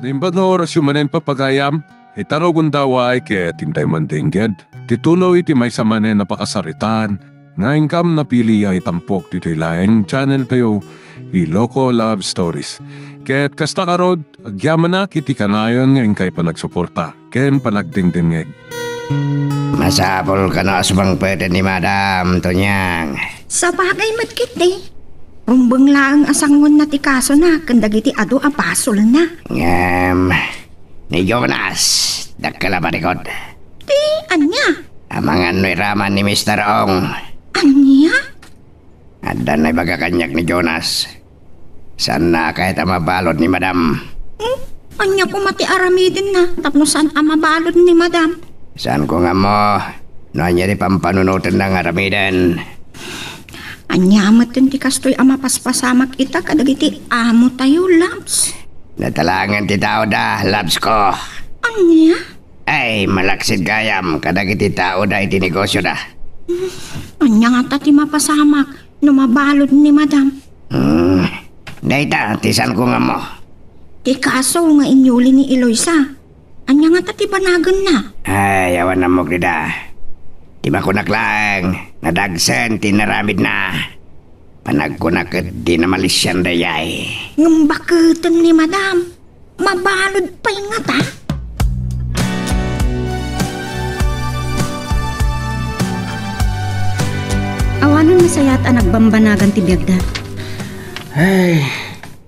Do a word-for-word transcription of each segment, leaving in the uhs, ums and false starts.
Naimbag nga orasyo manen, papagayam, ita rugonda, ket intay man dengged ti tuloy ti maysa manen a pakasaritaan nga inkam napili a itampok ditoy laeng channel tayo, Ilocos Love Stories. Ket kasta ngarud, agyamanak iti kanayon nga inkay panagsuporta ken panagdengdengngeg. Masapul kano a sumangpeten ni Madam, Tonyang. Sabagay met ketdi. Rumbeng laeng a sangoenna ti kasona ken dagiti adu a basolna. Ngem, ni Jonas, dakkel a manikot. Ti ania? Amangan no iraman ni Mister Ong. Ania? Adda naibaga kaniak ni Jonas. Saanna a kayat a mabalud ni Madam. Hmm? Ania koma ti aramidenna tapno saan a mabalud ni Madam? Saanko nga ammo no ania ti pampanunotenna nga aramiden. Ania metten ti kastoy a mapaspasamak ita kadagiti amo tayo, Labs? Natalangen ti taoda, Labs ko. Ania? Ay, malaksid gayam kadagiti taoda iti negosioda. Ania ngata ti mapasamak no mabalud ni Madam? Hmm, dayta ti saanko nga ammo. Ti kaso nga inyuli ni Eloisa. Ania ngata ti banagenna? Ay, awan ammok dida. Ti makunak laeng, nadagsen ti inaramidna. Panagkunak ket di namalisian dayay. Ngem baketen ni Madam, mabalud pay ngata? Awanen nasayaat a nagbambanagan ti biagda. Ay,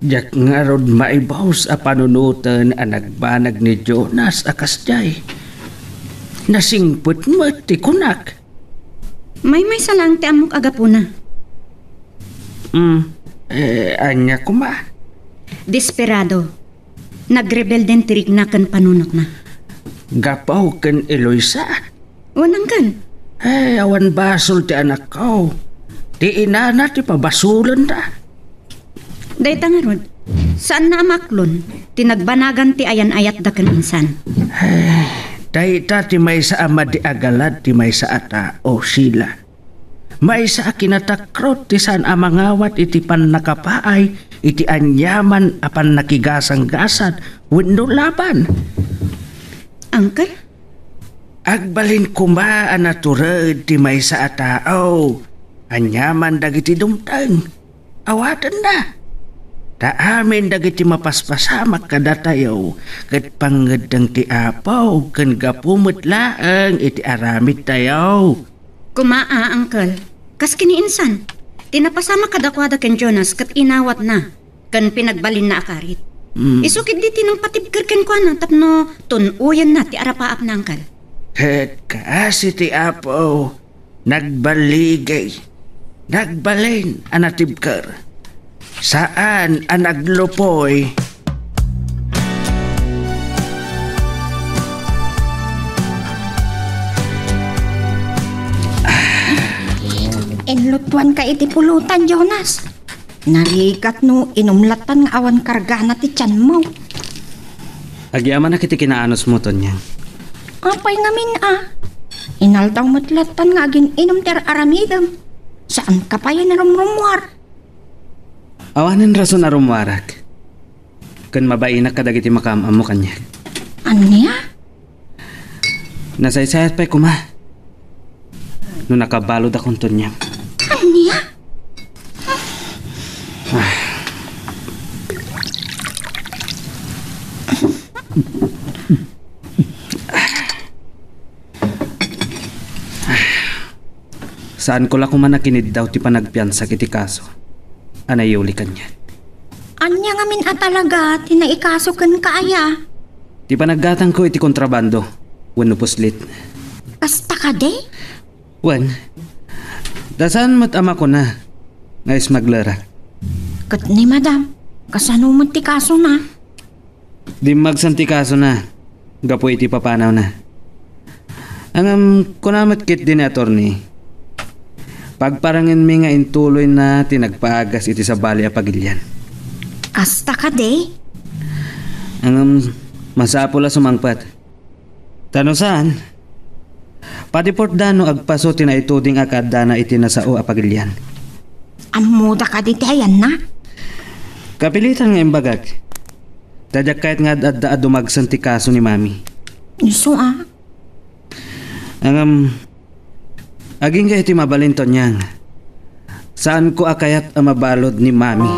diak ngarud maibus a panunoten a nagbanag ni Jonas a kasdiay. Nasingpet met ti kunak. Maymaysa laeng ti ammok a gapuna. Hmm, eh, ania koma? Desperado. Nagrebelden ti rikna ken panunotna. Gapu ken Eloisa? Wen, Uncle. Eh, awan basol ti anakko. Ti inana ti pabasolenda. Dayta ngarud, saanna a maaklon ti nagbanagan ti ayan-ayatda ken insan. Eh, dayta ti maysa a madi a galad ti maysa a tao, Sheila. Maysa a kinatakrot ti saan a mangawat iti pannakapaay iti aniaman a pannakigasanggasat wenno laban. Uncle? Agbalin koma a natured ti maysa a tao aniaman dagiti dumteng. Awatenna. Ta amin dagiti mapaspasamak kadatayo ket pangngeddeng ti Apo ken gapu met laeng iti aramidtayo. Koma a, Uncle. Kas ken ni insan, ti napasamak kadakuada ken Jonas ket inawatna ken pinagbalinna a karit. Mm. Isu ketdi ti nangpatibker kenkuana tapno tun-oyenna ti arapaapna, Uncle. Ket kaasi ti Apo, nagbaligi, nagbalin a natibker. Saan a naglupoy. Inlutuanka iti pulutan, Jonas. Narigat no inum lattan nga awan kargana ti tianmo. Agyamanak iti kinaanusmo, Tonyang. Apay ngamin a? Inaldaw met lattan nga agin-inum ti ar-aramidem. Saanka pay a narumrumuar. Awanen rason a rumuarak. Ken mabainak kadagiti makaam-ammo kaniak. Ania? Nasaysayat pay koma no nakabaludakon, Tonyang. Ania? Saanko la koma a kiniddaw ti panagpiansak iti kaso a nayuli kaniak. Ania ngamin a talaga ti naikaso kenka aya? Ti panaggatangko iti kontrabando wenno puslit. Kasta kadi? Wen, ta saan met a makuna nga ismaglerak. Ket ni Madam, kasano met ti kasona? Dimmagsan ti kasona gapu iti papanawna. Ngem kuna met ketdi ni attorney, pagparangenmi nga intuloyna ti nagpaagas iti sabali a pagilian. Kasta kadi? Ngem masapul a sumangpet. Ta no saan, padeportda no agpaso ti naituding a kaaddana iti nasao a pagilian. Ammoda kadi ti ayanna? Kapilitan nga imbagak. Ta diak kayat nga ad-adda a dumagsen ti kaso ni Mami. Isu a? Ngem, agingga iti mabalin, Tonyang. Saanko a kayat a mabalud ni Mami.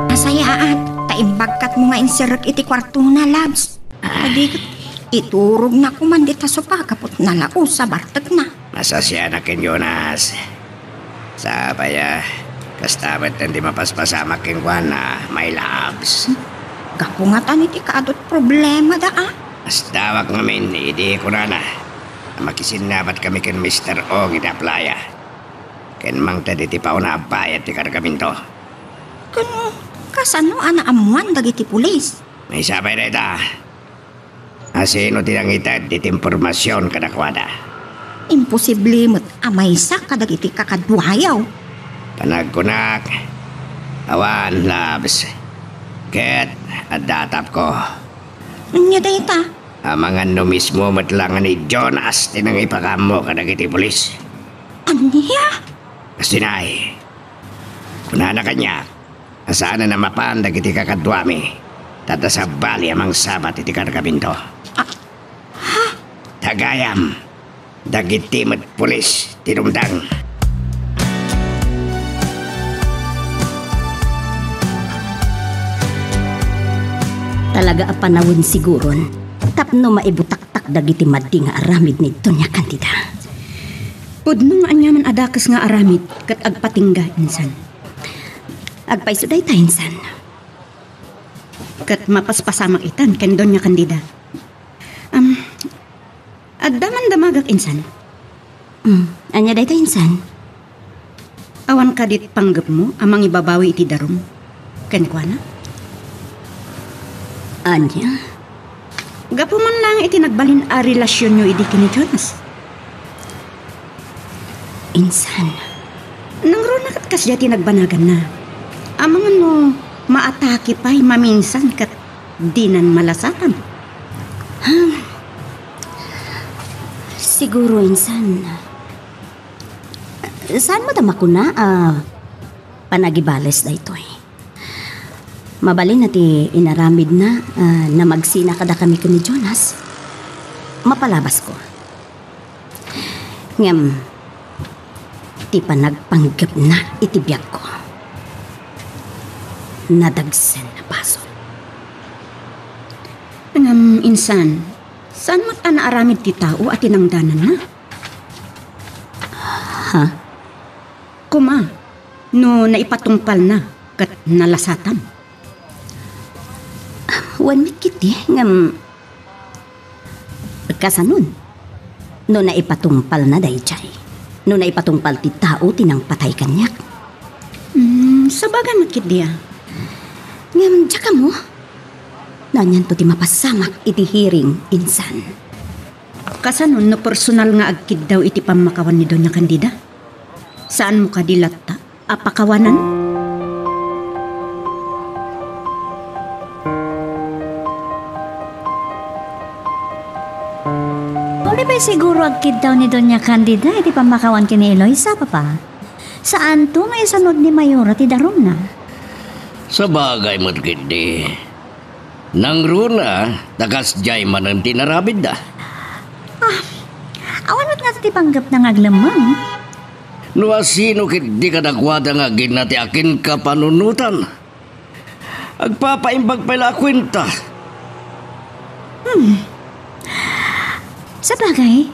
Nasayaat, ta imbagkatmo nga insirrek iti kuartona, Labs. Adi ket iturogna koma dita sopa gapu ta nalaus a bartekna. Masasianak ken Jonas. Sapay a, kasta met ti mapaspasamak kenkuana, my loves. Gapu ngatan iti kaadut problemada a? Asdawak ngamin idi kunana a makisinnabatkami ken Mister Ong iti playa. Ken mangted iti pauna a bayad ti kargaminto. Ken kasano a naammuan dagiti pulis? Maysa pay dayta. Asino ti nangited iti impormasion kadakuada? Imposible met a maysa kadagiti kakaduayo. Panagkunak, awan, Labs. Ket adda atapko. Ania dayta? Amangan no mismo met la nga ni Jonas ti nangipakaammo kadagiti pulis. Ania? Kastinay, kunana kaniak, a saanen a mapan dagiti kakaduami, ta adda sabali a mangsabat iti kargaminto. Ah, ha? Tagayam, dagiti met pulis ti dumteng. Talaga a panawen siguron tapno maibutaktak dagiti madi nga aramid ni Doña Candida. Pudno nga aniaman a dakes nga aramid ket agpatingga, insan. Agpayso dayta, insan. Ket mapaspasamak itan ken Doña Candida. Am, adda man damagak, insan. Hmm, ania dayta, insan? Awan kadi panggepmo a mangibabawi iti darum kenkuana? Ania? Gapu man laeng iti nagbalin a relasionyo idi ken ni Jonas. Insan. Nangruna ket kasdiay ti nagbanaganna. Amangan no maatake pay maminsan ket dinan malasatan. Hmm. Siguro, insan. Saan met a makuna a panagibales daytoy? Mabalin a ti inaramidna a namagsina kadakami ken ni Jonas. Mapalabasko. Ngem, ti panagpanggepna iti biagko, nadagsen a basol. Ngem insan, saan met a naaramid ti tao a tinangdananna? Ha? Koma, no naipatungpalna ket nalasatan. Wen met ketdi, ngem kasanon? No naipatungpalna daydiay? No naipatungpal ti tao ti nangpatay kaniak? Hmm, sabagay met ketdi a. Ngem diak ammo. Anianto ti mapasamak iti hearing, insan? Kasano no personal nga agkiddaw iti pammakawan ni Doña Candida? Saanmo kadi latta a pakawanan? Uray pay siguro agkiddaw ni Doña Candida iti pammakawan ken ni Eloisa, Papa. Saanto nga isanud ni Mayora ti darumna? Sabagay met ketdi. Nangruna, ta kasdiay manen ti inaramidda. Ah, awan met ngata ti panggepna nga aglemmeng. No asino ketdi kadakuada nga agina ti akinkapanunotan? Agpapaimbag pay la a kuenta. Hmm. Sabagay,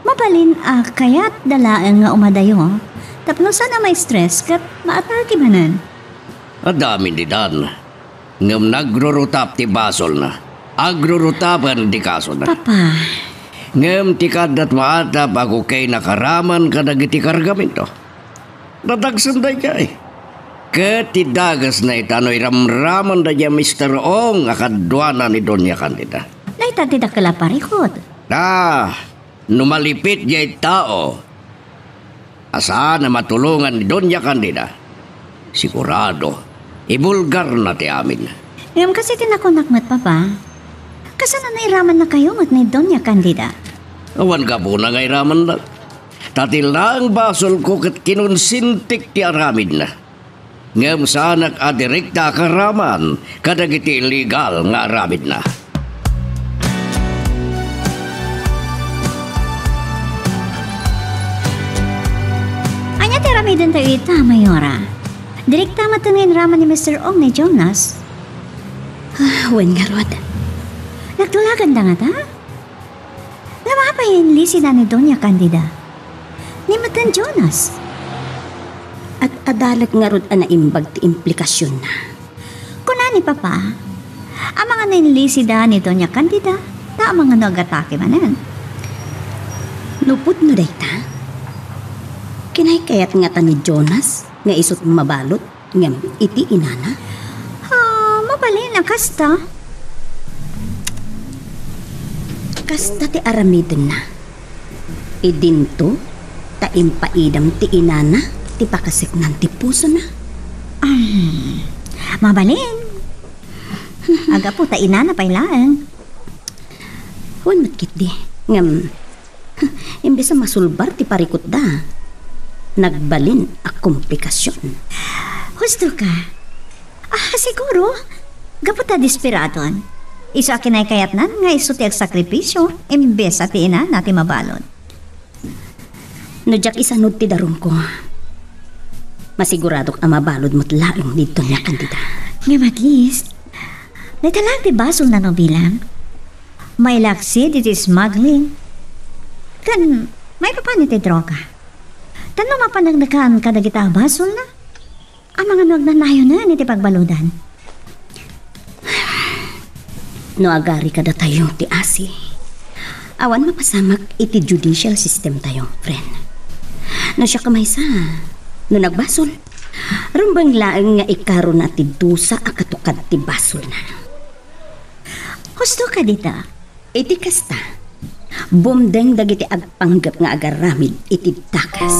mabalin a kayatda laeng nga umadayo tapno saan a ma-stress ket maatake manen. Adda amin ditan. Ngem nagrurutap ti basolna. Agrurutapen ti kasona. Papa. Ngem ti kaaddat maatap a kukay nakaraman kadagiti kargamento. Nadagsen daydiay. Ket ti dagesna ita no iramraman daydiay Mister Ong a kaduana ni Doña Candida. Dayta ti dakkel a parikut. Ah, no malipit diay tao, a saan a matulongan ni Doña Candida, sigurado, ibulgarna ti amin. Ngem kas iti nakunak met, Papa, kasano nairamanna kayo met ni Doña Candida? Awan gapuna nga iramannak. Ta ti laeng basolko ket kinonsentik ti aramidna. Ngem saanak a direkta a kaaraman kadagiti illegal nga aramidna. Ania ti aramidentayo ita, Mayora? Direkta met nga inaraman ni Mister Ong ni Jonas. Ah, wen ngarud. Nagtulaganda ngata? Ngem apay inlisida ni Doña Candida? Ni met ni Jonas? At adalek ngarud a naimbag ti implikasionna. Kuna ni Papa, amangan no inlisida ni Doña Candida, ta amangan no agatake manen. No pudno dayta, kinaykayat ngata ni Jonas nga isu ti mabalud ngem iti inana? Ah, mabalin a kasta. Kasta ti aramidenna. Idinto ta impaidam ti inana ti pakaseknan ti pusona. Hmm, mabalin. Agapu ta inana pay laeng. Wen met ketdi, ngem, imbes a masulbar ti parikutda, nagbalin a komplikasion. Husto ka. Ah, siguro, gapu ta desperadon. Isu a kinaykayatnan nga isu ti agsakripisio, imbes a ti inana ti mabalud. No diak isanud ti darumko, masiguradok a mabalud met laeng ni Doña Candida. Ngem at least, dayta laeng ti basolna no bilang. Mailaksi iti smuggling. Ken, maipapan iti droga. Tapno mapaneknekan kadagita a basolna. Amangan no agnanayonen iti pagbaludan. No agari kadatayo ti asi, awan mapasamak iti judicial system tayo, friend. No siak a maysa, no nagbasol, rumbeng laeng nga ikaruna ti dusa a katukad ti basolna. Husto ka dita. Iti kasta, bumdeng dagiti agpanggep nga agaramid iti dakes.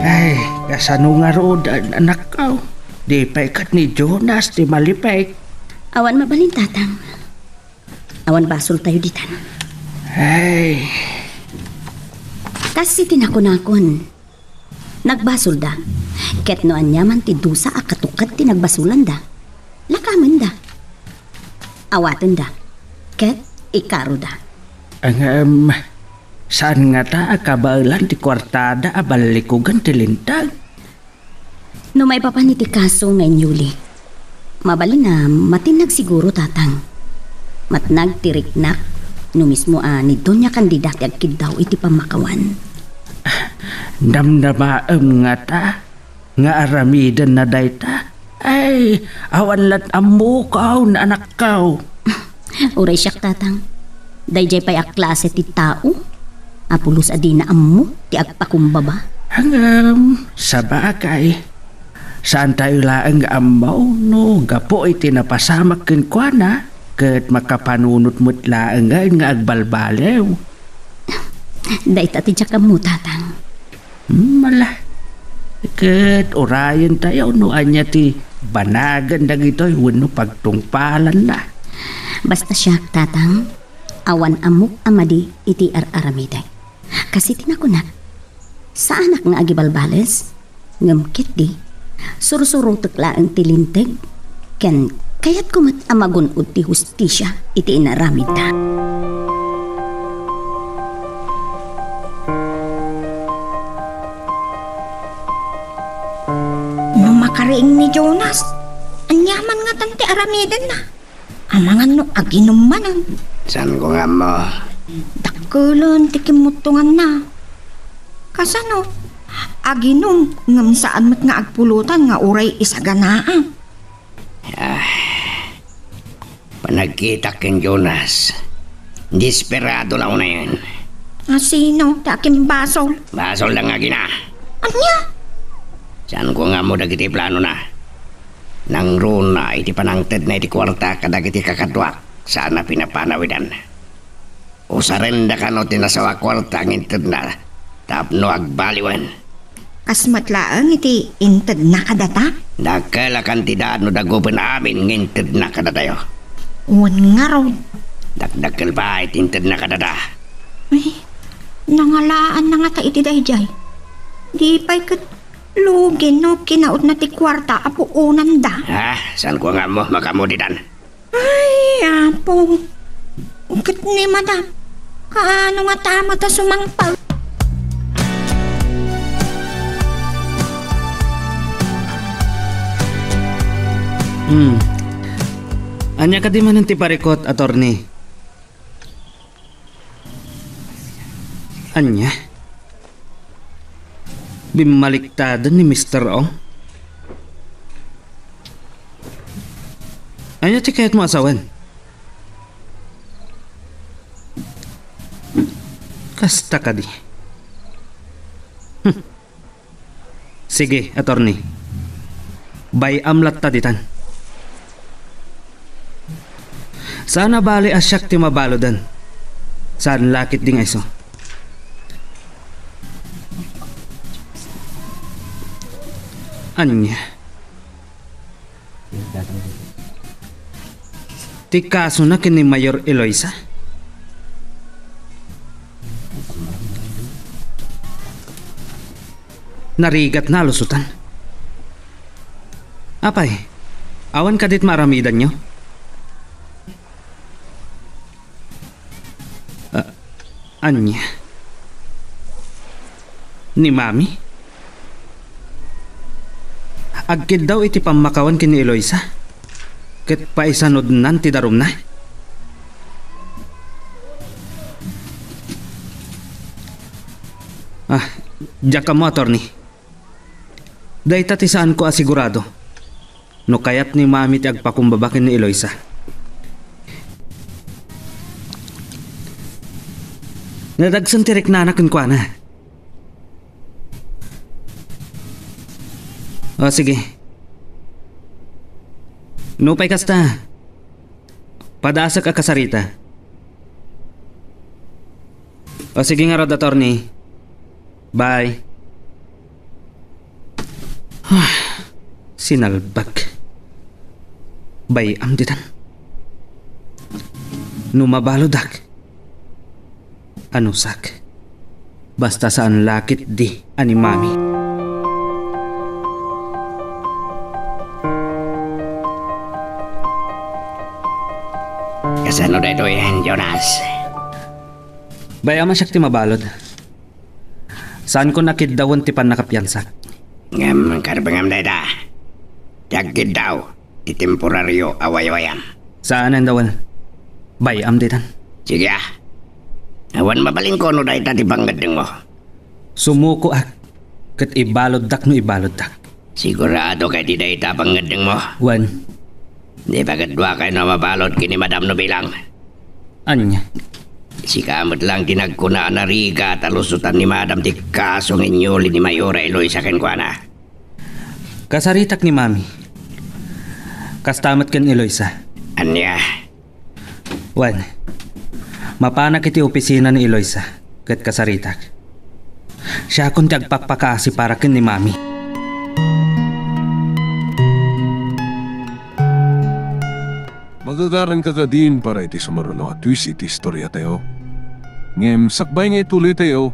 Ay, kasano ngarud, an-, anakko? Di pay ket ni Jonas ti malipek. Awan mabalin, Tatang. Awan basoltayo ditan. Ay. Kas iti nakunakon, nagbasolda. Ket no aniaman ti dusa a katukad ti nagbasolanda, lakamenda. Awatenda. Ket ikaroda. Ngem, saan ngata a kabaelan ti kuartada a ballikugen ti linteg? No maipapan iti kaso nga inyulik, mabalin a matinnag siguro, Tatang. Matnag ti riknak no mismo a ni Doña Candida ti agkiddaw iti pammakawan. Damdamaem ngata nga aramidenna dayta? Ay, awan lat ammok, anakko. Uray siak, Tatang. Daydiay pay a klase ti tao a pulos a dina ammo ti agpakumbaba. Ngem, sabagay, saantayo laeng nga ammo no gapu iti napasamak kenkuana ket makapanunot met laengen nga agbalbaliw. Dayta ti diak ammo, Tatang. Hmm, ala. Ket urayentayo no ania ti banagen dagitoy wenno pagtungpalanna. Basta siak, Tatang, awan ammok a madi iti ar-aramidek. Kas iti nakunak, saanak nga agibalbales, ngem ketdi, sursurotek laeng ti linteg, ken kayatko met a magun-od ti hustisia iti inaramidda. No makariing ni Jonas, aniaman ngatan ti aramidenna? Amangan no aginum manen. Saanko nga ammo. Dakkelen ti kimmuttonganna. Kasano? Aginum ngem saan met nga agpulutan nga uray isaganaan. Ah, panagkitak ken Jonas, desperado la unayen. A sino ti akimbasol? Basolda nga agina. Ania? Saanko nga ammo dagiti planona. Nangruna iti panangtedna iti kuarta kadagiti kakaduak, saan a pinapanawidan. Usarenda kano ti nasawa a kuarta nga intedna tapno agbaliwen. Kas met laeng iti intedna kadata? Dakkel a kantidad no dagupen amin nga intedna kadatayo. Wen ngarud. Dakdakkel pay ti intedna kadata. Ay, nangalaanna ngata iti daydiay. Di pay ket lugi no kinautna ti kuarta a puonanda. Ah, saanko nga ammo, makaammo ditan. Ay, Apo. Ket ni Madam, kaano ngata met a sumangpet? Hmm. Ania kadi manen ti parikut, attorney? Ania? Bimmaliktaden ni Mister Ong? Ania ti kayatmo a sawen? Kasta kadi. Hmm. Sige, attorney. Bay-am latta ditan. Saan a bale a siak ti mabaludan. Saan la ketdi nga isu. Ania? Ti kasona ken ni Mayor Eloisa? Narigatna a lusutan. Apay, awan kadit maaramidanyo? Ah, ania? Ni Mami? Agkiddaw iti pammakawan ken ni Eloisa, ket paisanudnan ti darumna. Ah, diak ammo, attorney. Dayta ti saanko a sigurado no kayat ni Mami ti agpakumbaba ken ni Eloisa. Nadagsen ti riknana kenkuana. O, sige. Nupay kasta, padasek a kasarita. O, sige ngarud, attorney. Bye. Ah, sinalbag. Bay-am ditan. No mabaludak, anusak. Basta saan la ketdi a ni Mami. Kasano daytoyen, Jonas? Bay-am a siak ti mabalud. Saanko a kiddawen ti pannakapiansak. Ngem karbengam dayta. Ti agkiddaw ti temporario a waywayam. Saan a dawel. Bay-am ditan. Sige, a. Awan mabalinko no dayta ti pangngeddengmo. Sumukoak, ket ibaluddak no ibaluddak. Sigurado kadi dayta a pangngeddengmo? Wen. Di ba ket duakay no mabalud ken ni Madam no bilang? Ania? Sika met lang ti nagkuna a narigat a lusutan ni Madam ti kaso nga inyuli ni Mayor Eloisa kenkuana. Kasaritak ni Mami. Kasta met ken Eloisa. Ania? Wen, mapanak iti opisina ni Eloisa ket kasaritak. Siakon ti agpakpakaasi para ken ni Mami. Magagaranka kadin para iti sumaruno a twist iti istoriatayo. Ngem sakbay nga ituloytayo,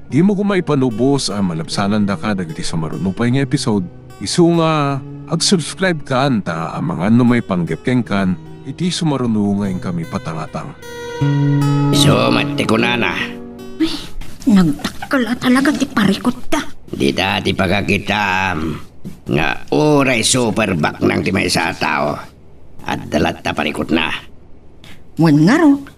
dimo koma ipanubos a malabsanandaka dagiti sumaruno pay nga episode. Isu nga, ag-subscribe kan ta amangan no maipanggep kenkan iti sumaruno nga inkami patangatang. Isu met ti kunana. Ay, nagdakkel a talaga ti parikutda. Dita ti pagkakitaam nga uray super baknang ti maysa a tao. Adda latta parikutna. Wen ngarud,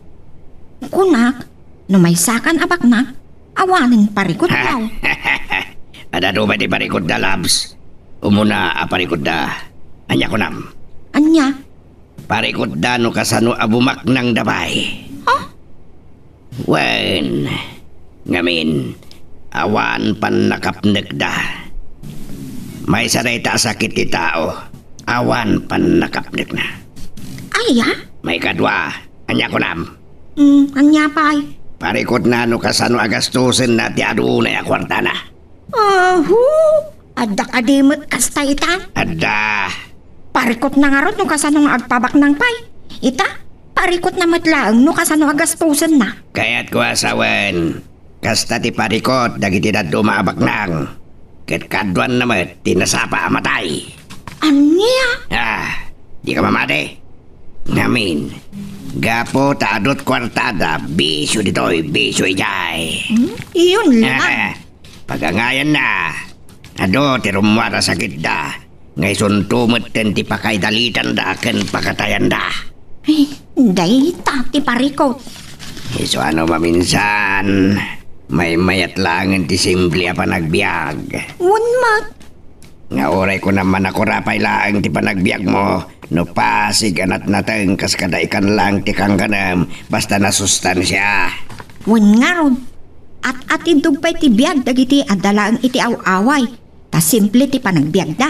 kunak, no maysakan a baknang, awanen parikutda. Adda pay ti parikutda, Labs. Umuna a parikutda. Ania kunam? Ania? Parikutda no kasano a bumaknangda pay. Ha? Wen, ngamin, awan pannakapnekda. Maysa dayta a sakit ti tao, awan pannakapnekna. Aya? Maikadua, ania kunam? Hmm, ania pay? Parikutna no kasano a gastusenna ti adunay a kuartana. Aho! Adda kadi met kasta ita? Adda. Parikutna ngarud no kasano nga agpabaknang pay. Ita, parikutna met laeng no kasano a gastusenna. Kayatko a sawen, kasta ti parikut dagiti dadduma a baknang. Ket kaduanna met ti nasapa a matay. Ania? Ah, dika mamati. Ngamin, gapu ta adut kuartada, bisio ditoy, bisio idiay. Hmm? Iyon lang. Pagangayanna, adu ti rummuar a sakitda, nga isunto metten ti pakaidalitanda ken pakatayanda. Ay, dayta ti parikut. Isu a no maminsan, maymayat laengen ti simple a panagbiag. Wen met. Nga uray kunam a nakurapay laeng ti panagbiagmo, no pasig a natnateng kas kada ikan laeng ti kankanem, basta nasustansia. Wen ngarud, at-atidog pay ti biag dagiti adda laeng iti aw-away, ta simple ti panagbiagda.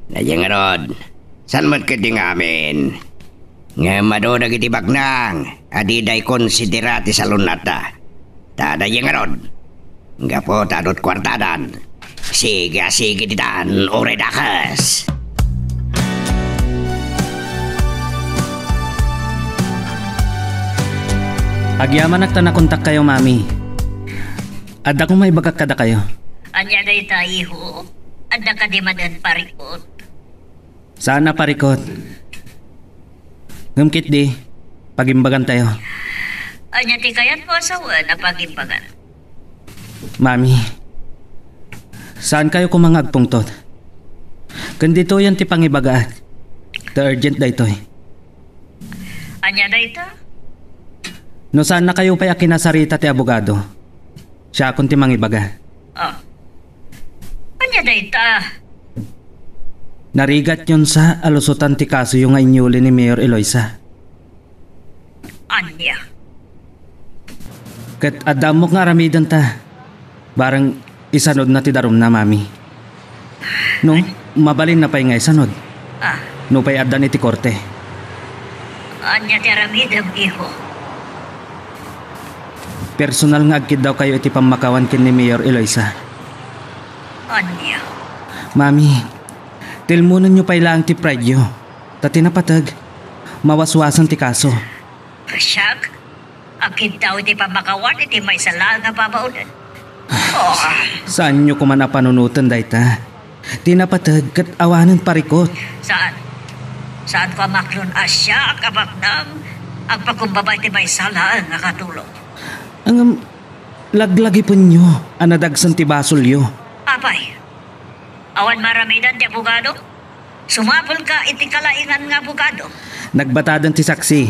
Nayen ngarud, saan met ketdi nga amin? Ngem adu dagiti baknang a dida ikonsidera ti salun-atda. Ta daydi ngarud, gapu ta adut kuartadan, sige a sige ditan uray dakes. Agyamanak ta nakontakkayo, Mami. Adda koma ibagak kadakayo. Ania dayta, iho? Adda kadi manen parikut? Saan a parikut. Ngem ketdi, pagimbagantayo. Ania ti kayatmo a sawen a pagimbagan? Mami, saankayo koma nga agpungtot. Ken ditoyen ti pangibagaak. Ta urgent daytoy. Ania dayta? No saannakayo pay a kinasarita ti abogado, siakon ti mangibaga. Ah. Ania dayta? Narigatyon sa a lusotan ti kasoyo nga inyuli ni Mayor Eloisa. Ania? Ket adda ammok nga aramidenta. Bareng isanudna ti darumna, Mami. No, mabalinna pay nga isanod. Ah. No pay addan iti korte. Ania ti aramidem, iho? Personal nga agkiddawkayo iti pammakawan ken ni Mayor Eloisa. Ania? Mami, tilmonenyo pay laeng ti pride-yo. Ta ti napateg, mawaswasen ti kaso. Siak? Agkiddaw iti pammakawan iti maysa laeng a babaonen. Oh. Saanyo koman a panunoten dayta. Ti napateg ket awanen parikut. Saan? Saanko a maklon a siak a baknang agpakumbaba iti maysa laeng a katulong? Ngem laglagipenyo a nadagsen ti basolyo. Apay, awan maaramidan ti abogado? Sumapulka iti kalaingan nga abogado. Nagbatadan ti saksi.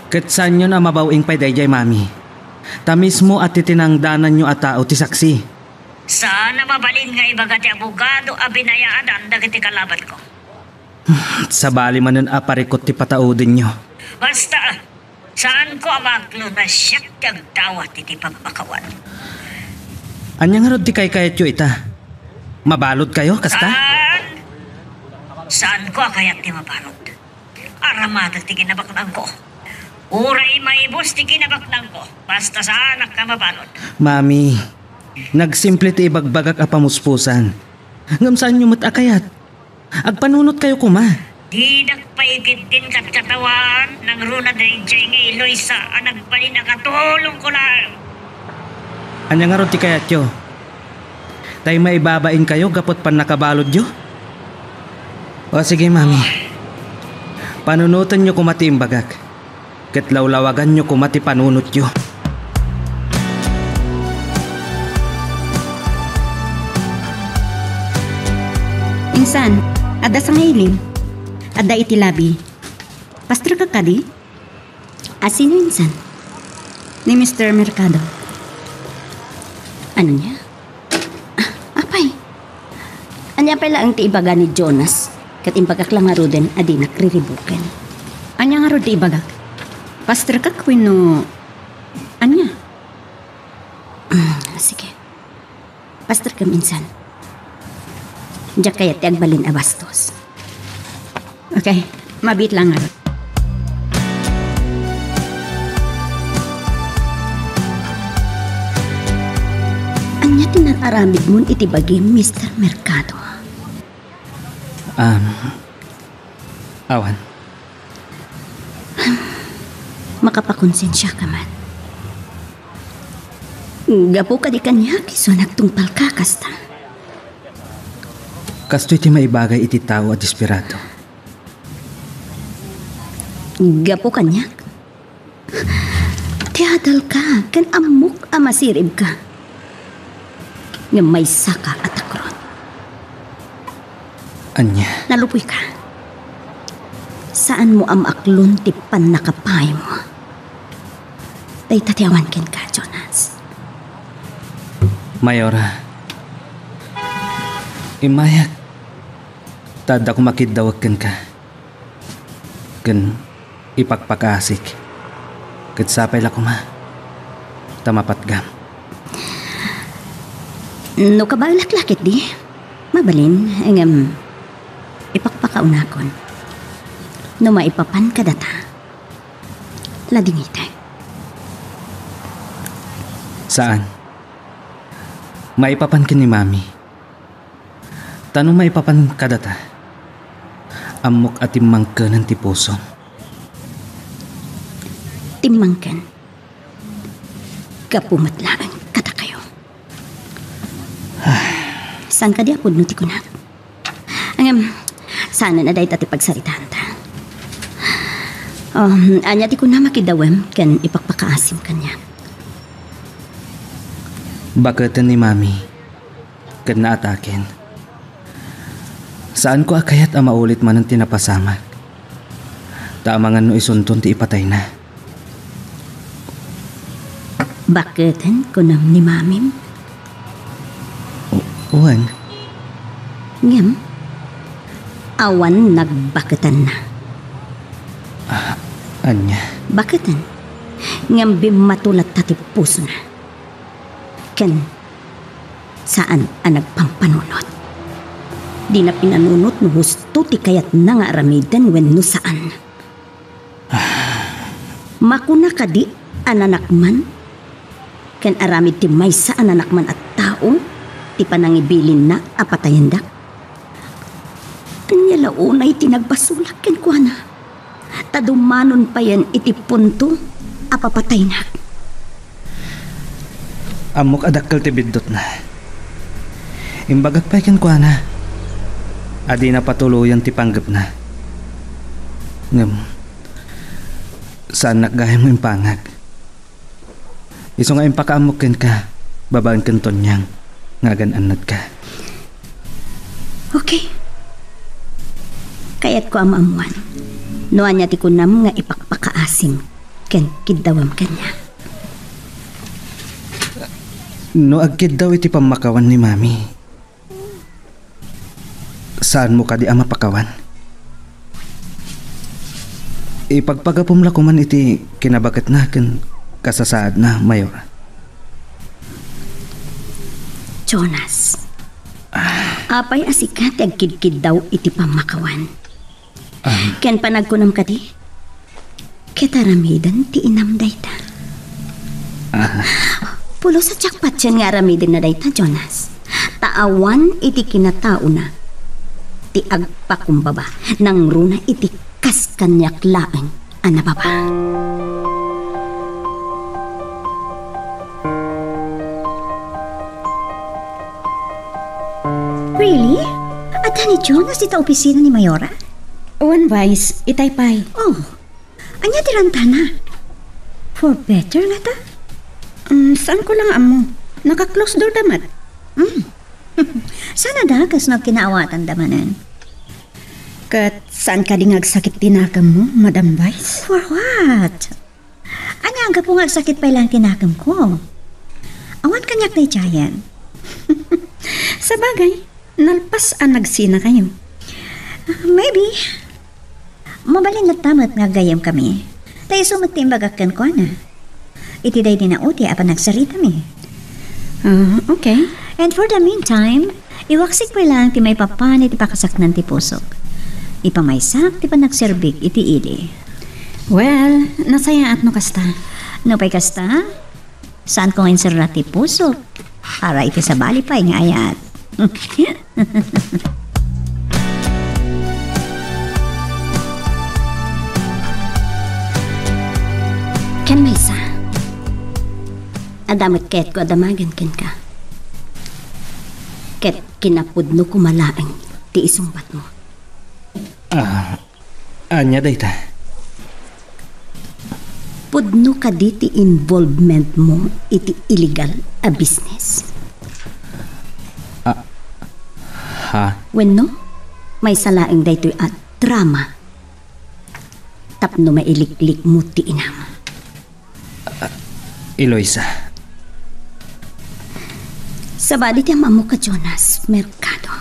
Ket saanyon a mabaw-ing pay daydiay, Mami. Ta mismo a ti tinangdananyo a tao ti saksi. Saan a mabalin nga ibaga ti abogado a binayaadan dagiti kalabanko. Sabali manen a parikut ti pataudenyo. Basta, saanko a maklon a siak ti agdawat iti pammakawan. Ania ngarud ti kaykayatyo ita? Mabaludkayo, kasta? Saan? Saanko a kayat ti mabalud. Aramatek ti kinabaknangko. Uray maibus ti kinabaknangko, basta saanak a mabalud. Mami, nagsimple ti ibagbagak a pamuspusan. Ngem saanyo met a kayat. Agpanunotkayo koma. Didak pay ketdin katkatawan, nangruna daydiay nga Eloisa a nagbalin a katulongko laeng. Ania ngarud ti kayatyo? Tay maibabainkayo gapu ti pannakabaludyo? O sige, Mami. Panunotenyo koma ti imbagak. Ket lawlawaganyo koma ti panunotyo. Insan, adda sangaili. Adda iti labi. Pasterka kadi? A sino insan? Ni Mister Mercado. Ania? Ah, apay. Ania pay laeng ti ibaga ni Jonas? Ket imbagak la ngaruden a dinak riribuken. Ania ngarud ti ibagak? Pasterkak wenno ania? Mm, sige. Pasterkem insan. Diak kayat ti agbalin a bastos. Okay, mabiit lang ngarud. Ania ti nat-, Aramidmon iti bagim, Mister Mercado. Um, awan. Makapakonsensiaka man. Gapu kadi kaniak isu nagtungpalka kasta. Kastoy ti maibagay iti tao a desperado. Gapu kaniak? Ti adalka ken ammok a masiribka. Ngem maysaka a takron. Ania? Nalupuyka. Saanmo a maaklon ti pannakapaymo. Dayta ti awan kenka, Jonas. Mayora, immayak ta adda koma kiddawek kenka. Ken ipakpakaasik. Ket sapay la koma ta mapatgam. No kabaelak la ketdi, mabalin, ngem ipakpakaunakon. No maipapan kadata, ladingitek. Saan. Maipapan ken ni Mami. Ta no maipapan kadata, ammok a timmangkenen ti pusom. Timmangken. Gapu met laeng kadakayo. Saan kadi a pudno ti kunak? Ngem, saanen a dayta ti pagsaritaanta. Um, ania ti kunam a kiddawem ken ipakpakaasim kaniak? Baketen ni Mami ket naataken. Saanko a kayat a maulit manen ti napasamak. Ta amangan no isunton ti ipatayna. Baketen kunam ni Mamim? U-, wen. Ngem, awan nagbaketanna. Ah, ania? Baketen. Ngem bimmato latta ti pusona. Ken saan a nagpampanunot. Dina pinanunot no husto ti kayatna nga aramiden wenno saan. Makuna kadi a nanakman ken aramid ti maysa a nanakman a tao ti panangibilinna a patayendak? Ania la unay ti nagbasolak kenkuana? Ta dumanon payen iti punto a papataynak. Ammok a dakkel ti biddutna. Imbagak pay kenkuana a dina patuloyen ti panggepna. Ngem, saannak gayam nga impangag. Isu nga impakaammok kenka babaen ken Tonyang nga agan-annadka. Okay. Kayatko a maammuan no ania ti kunam nga ipakpakaasim ken kiddawem kaniak. No agkiddaw iti pammakawan ni Mami, saanmo kadi a mapakawan? Ipagpagapum la koman iti kinabaketna ken kasasaadna, Mayor. Jonas, apay a sika ti agkidkiddaw iti pammakawan? Ah. Ken panagkunam kadi, ket aramiden ti inam dayta. Ah. Pulos a jackpot yen nga aramidenna dayta, Jonas. Ta awan iti kinataona ti agpakumbaba nangruna iti kas kaniak laeng a nababa. Really? Adda ni Jonas ita opisina ni Mayora? Wen, Vice, itay pay. Oh, ania ti rantana? For better ngata? Um, saanko lang ammo. Naka-close door da met. Mm. Saan a dakes no agkinaawatanda manen? Ket saan kadi nga agsakit ti nakemmo, Madam Vice? For what? Ania, anggapo nga agsakit pay laeng ti nakemko? Awan kaniak daydiayen. Sabagay, nalpas a nagsinakayo. Ah, maybe. Mabalin latta met nga aggayyemkami. Ta isu met ti imbagak kenkuana. Iti daydi nga ute a panagsaritami. Ah, okay. And for the meantime, iwaksik pay laeng ti maipapan iti pakasaknaan ti pusok. Ipamaysak ti panagserbik iti ili. Well, nasayaat no kasta. Nupay kasta, saanko nga inserra ti pusok. Para iti sabali pay nga ayat. Ken maysa, adda met kayatko a damagen kenka. Ket kinapudno koma laeng ti isungbatmo. Ah, ania dayta? Pudno kadi ti involvement mo iti illegal a business? Ah, ha? Wenno, maysa laeng daytoy a drama tapno mailiklik mo ti inam. Eloisa. Sabali ti am-ammok a Jonas Mercado.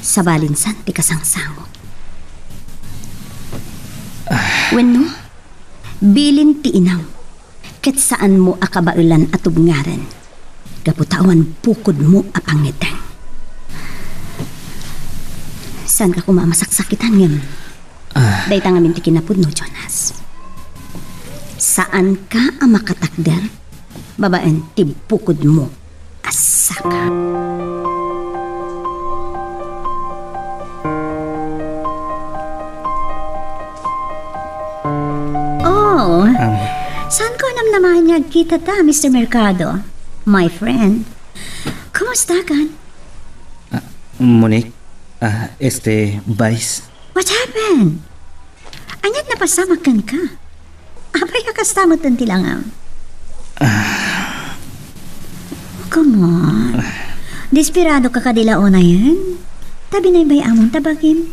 Sabalinsan ti kasangsangok. Wenno, bilin ti inam, ket saanmo a kabaelan a tubngaren, gapu ta awan bukodmo a pangngeddeng. Saanka koma a masaksakitan ngem Ah. Dayta ngamin ti kinapudno, Jonas. Saanka a makatakder babaen ti bukodmo a saka. Oh, Um. Saanko a namnamaen nga agkitata, Mister Mercado? My friend. Kumustakan? Ah, Monique? Ah, este, Vice? What happened? Ania't napasamak kenka? Apay a kasta met ti langam? Ah. Come on. Desperadoka kadi la unayen? Ta binaybay-amon ta bagim.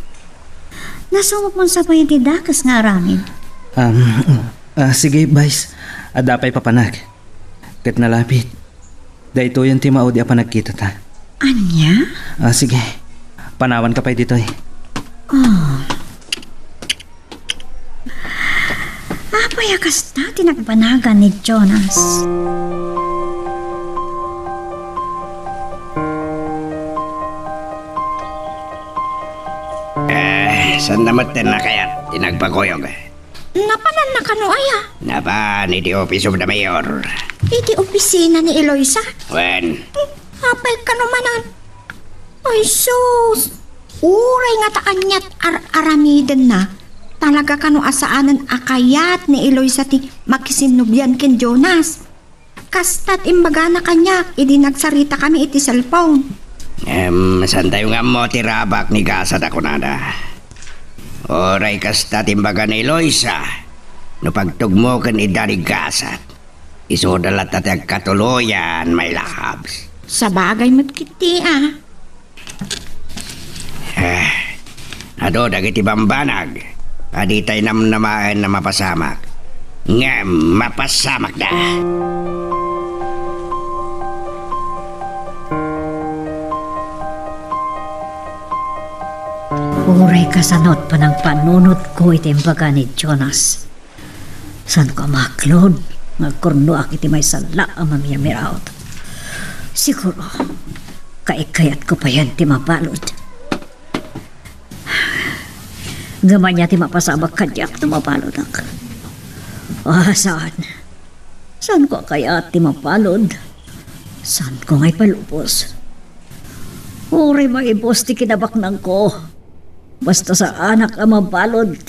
Nasungokmon sa pay ti dakes nga aramid. Um, ah, sige, Vice. Adda pay papanag. Ket nalapit. Daytoyen ti maudi a panagkitata. Ania? Ah, sige. Panawanka pay ditoy. Oh. Apay a kasta ti nagbanagan ni Jonas? Eh, saan na met ti nakayat ti nagpakuyog? Napananna kano aya? Napan iti Office of the Mayor. Iti opisina ni Eloisa? Wen. Hmm, apay kano manen? Ay, sus! Uray nga ta ania't ar-aramidenna, talaga kano a saanen a kayat ni Eloisa ti makisinnubian ken Jonas. Kasta't imbagana kaniak idi nagsaritakami iti cellphone. Em, saantayo nga ammo ti rabak ni Gasat a kunada. Uray kasta't imbaga ni Eloisa, no pagtugmo ken ida ni Gasat, isuda latta ti agkatuloyan, my loves. Sabagay met ketdi, a. Eh, adu dagiti bambanag a ditay namnamaen a mapasamak. Ngem mapasamakda. Uray kasano't panangpanunotko iti imbaga ni Jonas. Saanko a maaklod nga agkurnoak iti maysa la a mamirmiraot. Siguro, kaikkayatko payen ti mabalud. Ngem ania ti mapasamak kaniak no mabaludak? Ah, saan? Saanko a kayat ti mabalud? Saanko nga ipalubos? Uray maibus ti kinabaknangko. Basta saanak a mabalud.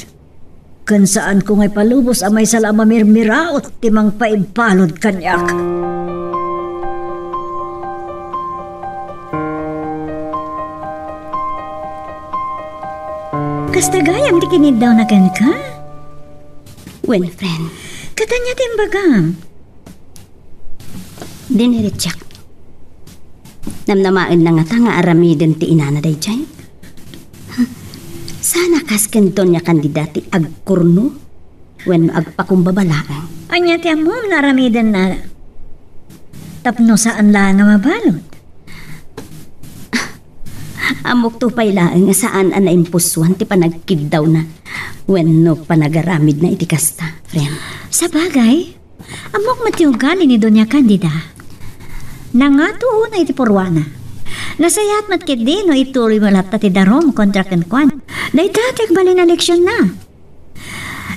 Ken saanko nga ipalubos a maysa la a mamirmiraot ti mangpaibalud kaniak. Kasta gayam ti kiniddawna kenka? Wen, friend. Ket ania ti imbagam? Dinirechak. Namnamaenna ngata nga aramiden ti inana daydiay? Saan a kas ken Doña Candida ti agkurno wenno agpakumbaba laeng? Ania ti ammom nga aramidenna tapno saan laeng a mabalud? Ammokto pay laeng nga saan a naimpusoan ti panagkiddawna wenno panagaramidna iti kasta, friend. Sabagay, ammok met ti ugali ni Doña Candida. Nangato unay iti purruana. Nasayaat met ketdi no ituloymo latta ti darum kontra kenkuana. Dayta ti agbalin a leksionna.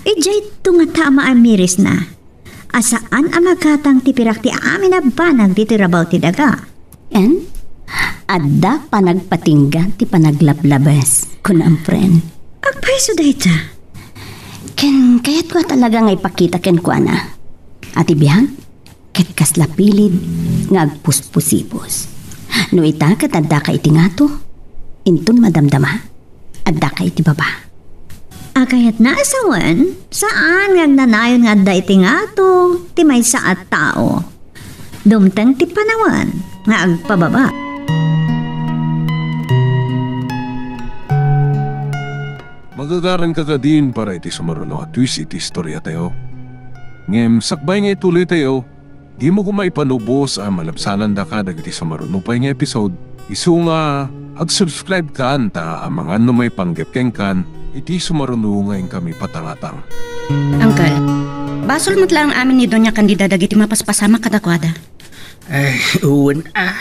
Idiayto ngata a maamirisna. a saan a magatang ti pirak ti amin a banag ditoy rabaw ti daga. Ken adda panagpatingga ti panaglablabes, kuna a friend. Agpayso dayta. Ken kayatko a talaga nga ipakita kenkuana a ti biag ket kasla pilid nga agpuspusipos. No ita ket addaka iti ngato, inton madamdama, addaka iti baba. A kayatna a sawen, saan nga agnanayon nga adda iti ngato ti maysa a tao. Dumteng ti panawen nga agpababa. Magagaranka kadin para iti sumaruno a twist iti istoriatayo. Ngem sakbay nga ituloytayo, dimo koma ipanubos a malabsanandaka dagiti sumaruno pay nga episode. Isu nga, ag-subscribe kan ta amangan no maipanggep kenkan iti sumaruno nga inkami patangatang. Uncle, basol met laeng amin ni Doña Candida dagiti mapaspasamak kadakuada. Ay, wen a.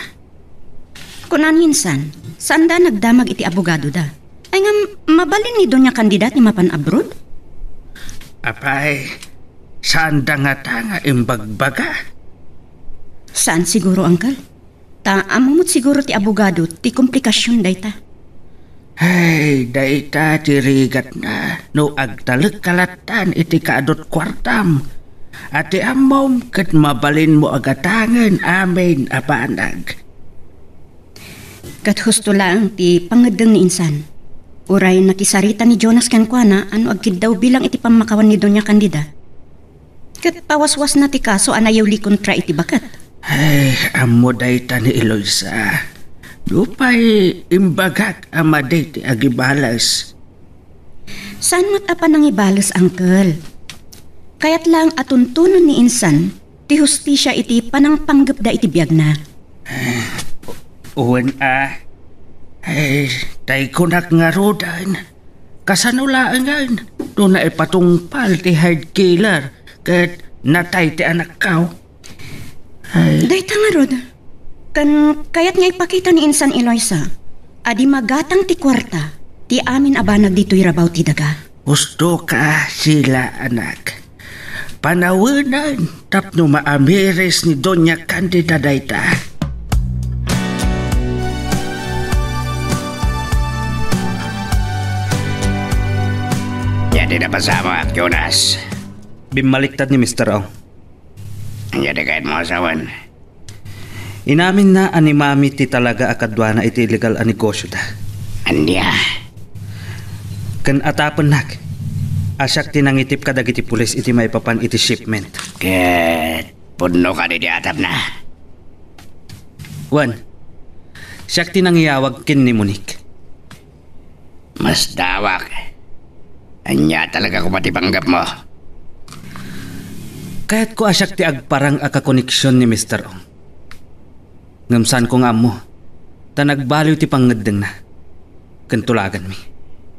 Kuna ni insan, saanda nagdamag iti abogadoda. Ay ngem, mabalin ni Doña Candida ti mapan abroad? Apay, saanda ngata nga imbagbaga? Saan siguro, Uncle. Ta ammo met siguro ti abogado ti komplikasion dayta. Ay, dayta ti rigatna no agtalekka lattan iti kaadut kuartam. A ti ammom ket mabalinmo a gatangen amin a banag. Ket husto laeng ti pangngeddeng ni insan. Uray nakisarita ni Jonas kenkuana a no agkiddaw bilang iti pammakawan ni Doña Candida. Ket pawaswasna ti kaso a nayawli kontra iti baket. Ay, ammo dayta ni Eloisa. Nupay imbagak a madi ti agibales. Saan met a panangibales, Uncle. Kayat laeng a tuntunon ni insan ti hustisia iti panangpanggepda iti biagna. Wen a, ay, tay kunak ngaruden, kasano laengen no naipatungpal ti hide killer ket natay ti anakko? Ay. Dayta ngarud, ken kayat nga ipakita ni insan Eloisa a di magatang ti kuarta ti amin a banag ditoy rabaw ti daga. Husto ka, Sheila, anak. Panawenen tapno maamiris ni Doña Candida dayta. Ania ti napasamak, Jonas? Bimmaliktad ni Mister Ong. Ania ti kayatmo a sawen? Inaminna a ni Mami ti talaga a kaduana iti illegal a negosyoda. Ania? Ken atapennak a siak ti nangitip kadagiti pulis iti maipapan iti shipment. Ket pudno kadi ti atapna? Wen, siak ti nangiyawag ken ni Monique. Masdawak. Ania talaga koma ti panggepmo? Kayatko a siak ti agparang a kakoneksion ni Mister Ong. Ngem saanko nga ammo, ta nagbaliw ti pangngeddengna ken tulaganmi.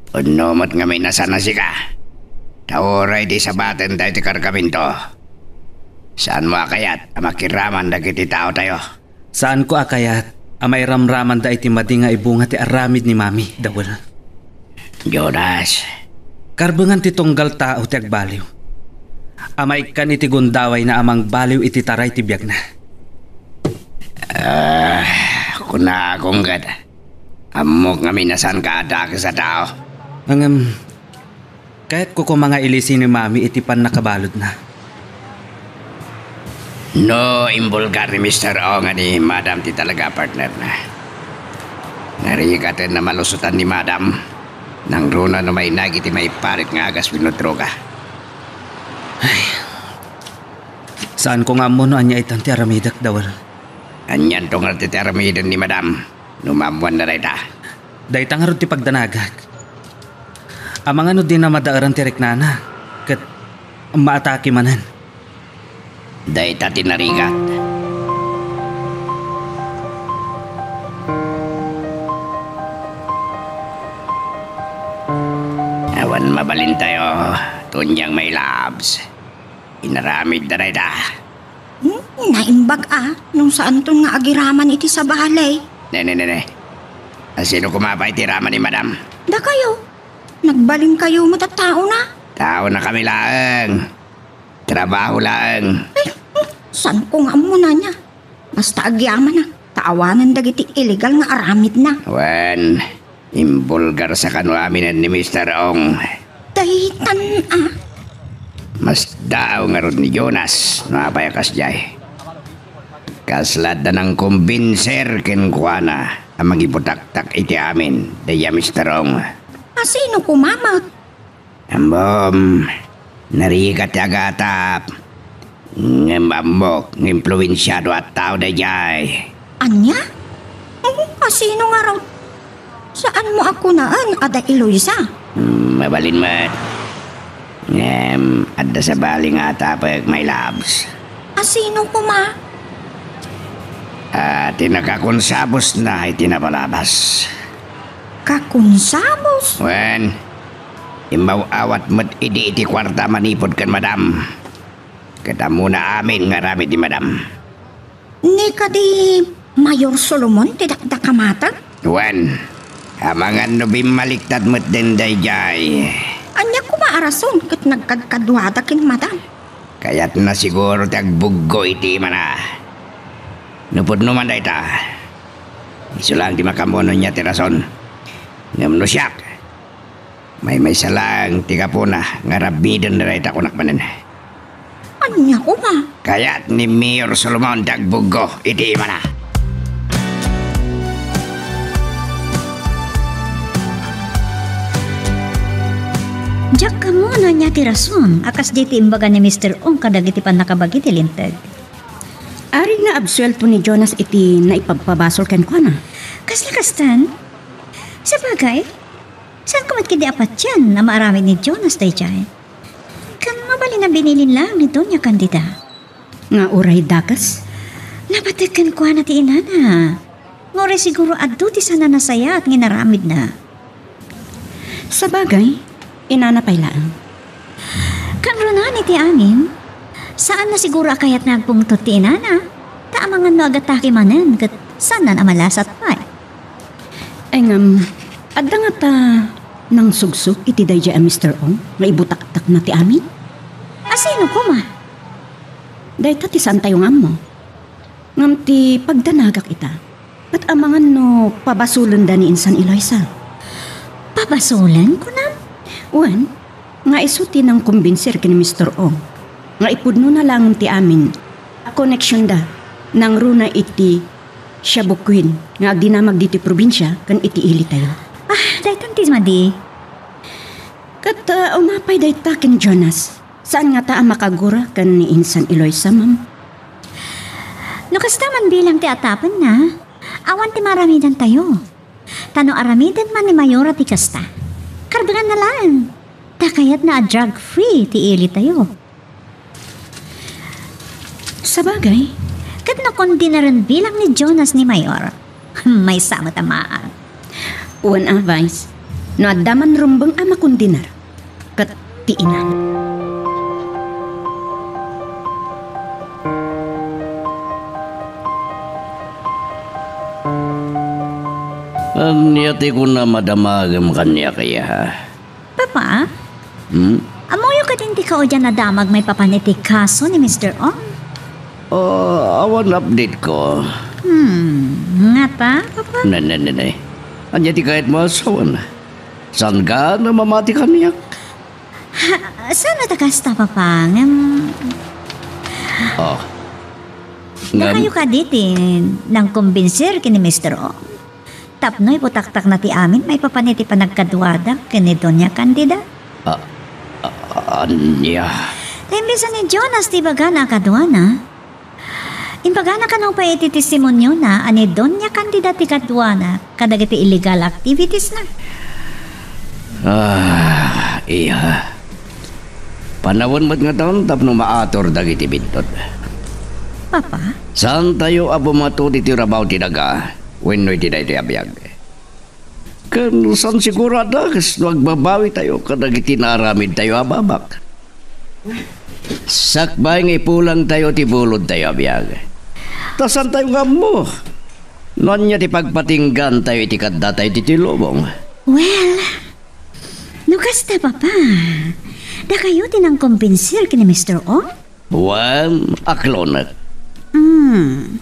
Pudno met ngamin a saan a sika. Ta uray di sabaten daytoy kargamento, saanmo a kayat a makiraman dagiti taotayo. Saanko a kayat a mairamramanda iti madi nga ibunga ti aramid ni Mami, Dawel. Jonas. Karbengan ti tunggal tao ti agbaliw a maikkan iti gundawayna a mangbaliw iti taray ti biagna. Ah, kunakon ket, ammok ngamin a saanka a dakes a tao. Ngem, kayatko koma nga ilisi ni Mami iti pannakabaludna. No imbulgar ni Mister O nga ni Madam ti talaga a partnerna, narigaten a malusotan ni Madam, nangruna no mainag iti maiparit nga agas wenno droga. Ay, saanko nga ammo no ania itan ti aramidek, Dawel. Anianto ngarud ti aramiden ni Madam? No maammoanna dayta. Dayta ngarud ti pagdanagak. Amangan no dina madaeran ti riknana, ket maatake manen. Dayta ti narigat. Awan mabalintayo, Tonyang my loves. Inaramidda dayta. Hmm, naimbag a, no saanton nga agiraman iti sabali. Ne, ne, ne, ne. Asino koma pay ti iraman ni Madam? Dakayo. Nagbalinkayo met a taona. Taonakami laeng. Trabaho laeng. Ay, saan ko nga ammo na niya? Basta agyamanak, ta awanen dagiti illegal nga aramidna. Wen, imbulgarsa kano aminen ni Mister Ong. Daytan a. Masdaaw ngarud ni Jonas no apay a kasdiay. Kasla adda nangkumbinser kenkuana a mangibutaktak iti amin, daydiay a Mister Ong. A sino koma met? Ammom, narigat ti agatap. Ngem ammok nga impluensiado a tao daydiay. Ania? Hmm, a sino ngarud? Saanmo a kunaen a da Eloisa? Hmm, mabalin met. Ngem, adda sabali nga atapek, my loves. A sino koma? Ah, ti nakakonsabosna iti napalabas. Kakonsabos? Wen, immaw-awat met idi iti kuarta manipud ken madam. Ket ammona amin nga aramid ni madam. Ni kadi Mayor Solomon ti dakdakamatek? Wen, amangan no bimmaliktad met den daydiay. Ania koma a rason ket nagkadkaduada ken madam? Kayatna siguro ti agbuggo iti imana. No pudno man dayta, isu laeng ti makaammo no ania ti rason. Ngem no siak, maymaysa laeng ti gapuna nga aramiden dayta kunak manen. Ania koma? Kayat ni Mayor Solomon ti agbuggo iti imana. Diak ammo no ania ti rason a kasdiay ti imbaga ni Mister Ong kadagiti pannakabagi ti Linteg. Ari nga absuelto ni Jonas iti naipabpabasol kenkuana. Kasla kastan? Sabagay, saan koma ketdi a patien a maaramid ni Jonas daydiay? Ken mabalin a binilin laeng ni Doña Candida. Nga uray dakes? Nabatek kenkuana ti inana. Nga uray siguro adu ti saan a nasayaat nga inaramidna. Sabagay, inana pay laeng. Karunan iti amin, saanna siguro a kayat nga agpungtot ti inana, ta amangan no agatake manen ket saanna a malasat pay. Ay ngem, adda ngata nangsugsog iti daydiay a Mister Ong nga ibutaktakna ti amin? A sino koma? Dayta ti saantayo nga ammo. Ngem ti pagdanagak ita, ket amangan no pabasolenda ni insan Eloisa. Pabasolen, kunam? Wen, nga isu ti nangkumbinser ken ni Mister Ong nga ipudnona laeng ti amin a koneksionda nangruna iti Shabu Queen nga agdinamag ditoy probinsia ken iti ilitayo. Ah, daytan ti madi. Ket, ah, umapay dayta ken Jonas. Saan ngata a makagura ken ni insan Eloisa, ma'am? No kasta man bilang ti atapenna, awan ti maaramidantayo. Ta no aramiden man ni Mayora ti kasta, karbenganna laeng. Ta kayatna a drug-free ti ilitayo. Sabagay, ket no kondinaren bilang ni Jonas ni Mayor, maysa met a maag. Wen a, Vice, no adda man rumbeng a makondiner, ket ti inan. Ania ti kunam a damagem kaniak, iya? Papa? Hmm? Ammoyo kadin ti kaudian a damag maipapan iti kaso ni Mister Ong? Ah, awan update ko. Hmm, ngata, Papa? Ne, ne, ne, ne. Ania ti kayatmo a sawen? Saan ka na mamati kaniak? Ha, saan ta kasta, Papa? Ngem, Oh. Ngem, dakayo kadi ti nangkumbinser ken ni Mister Ong tapno ibutaktakna ti amin maipapan iti panagkaduada ken ni Doña Candida? A-, a-, ania? Ta imbes a ni Jonas ti ibagana a kaduana, imbagana kano pay iti testimoniona a ni Doña Candida ti kaduana kadagiti illegal activitiesna. Ah, iya. Panawen met ngatan tapno maator dagiti biddut. Papa? Saantayo a bumato ditoy rabaw ti daga wenno iti daytoy a biag. Ken saan siguro a dakes no agbabawitayo kadagiti naaramidtayo a babak. Sakbay nga ipulangtayo ti bulodtayo a biag. Ta saantayo nga ammo no ania ti pagpatinggantayo iti kaddatayo ditoy lubong. Well, no kasta, Papa, Dakayo ti nangkombinsir ken ni Mister Ong? Wen, aklonek. Hmm.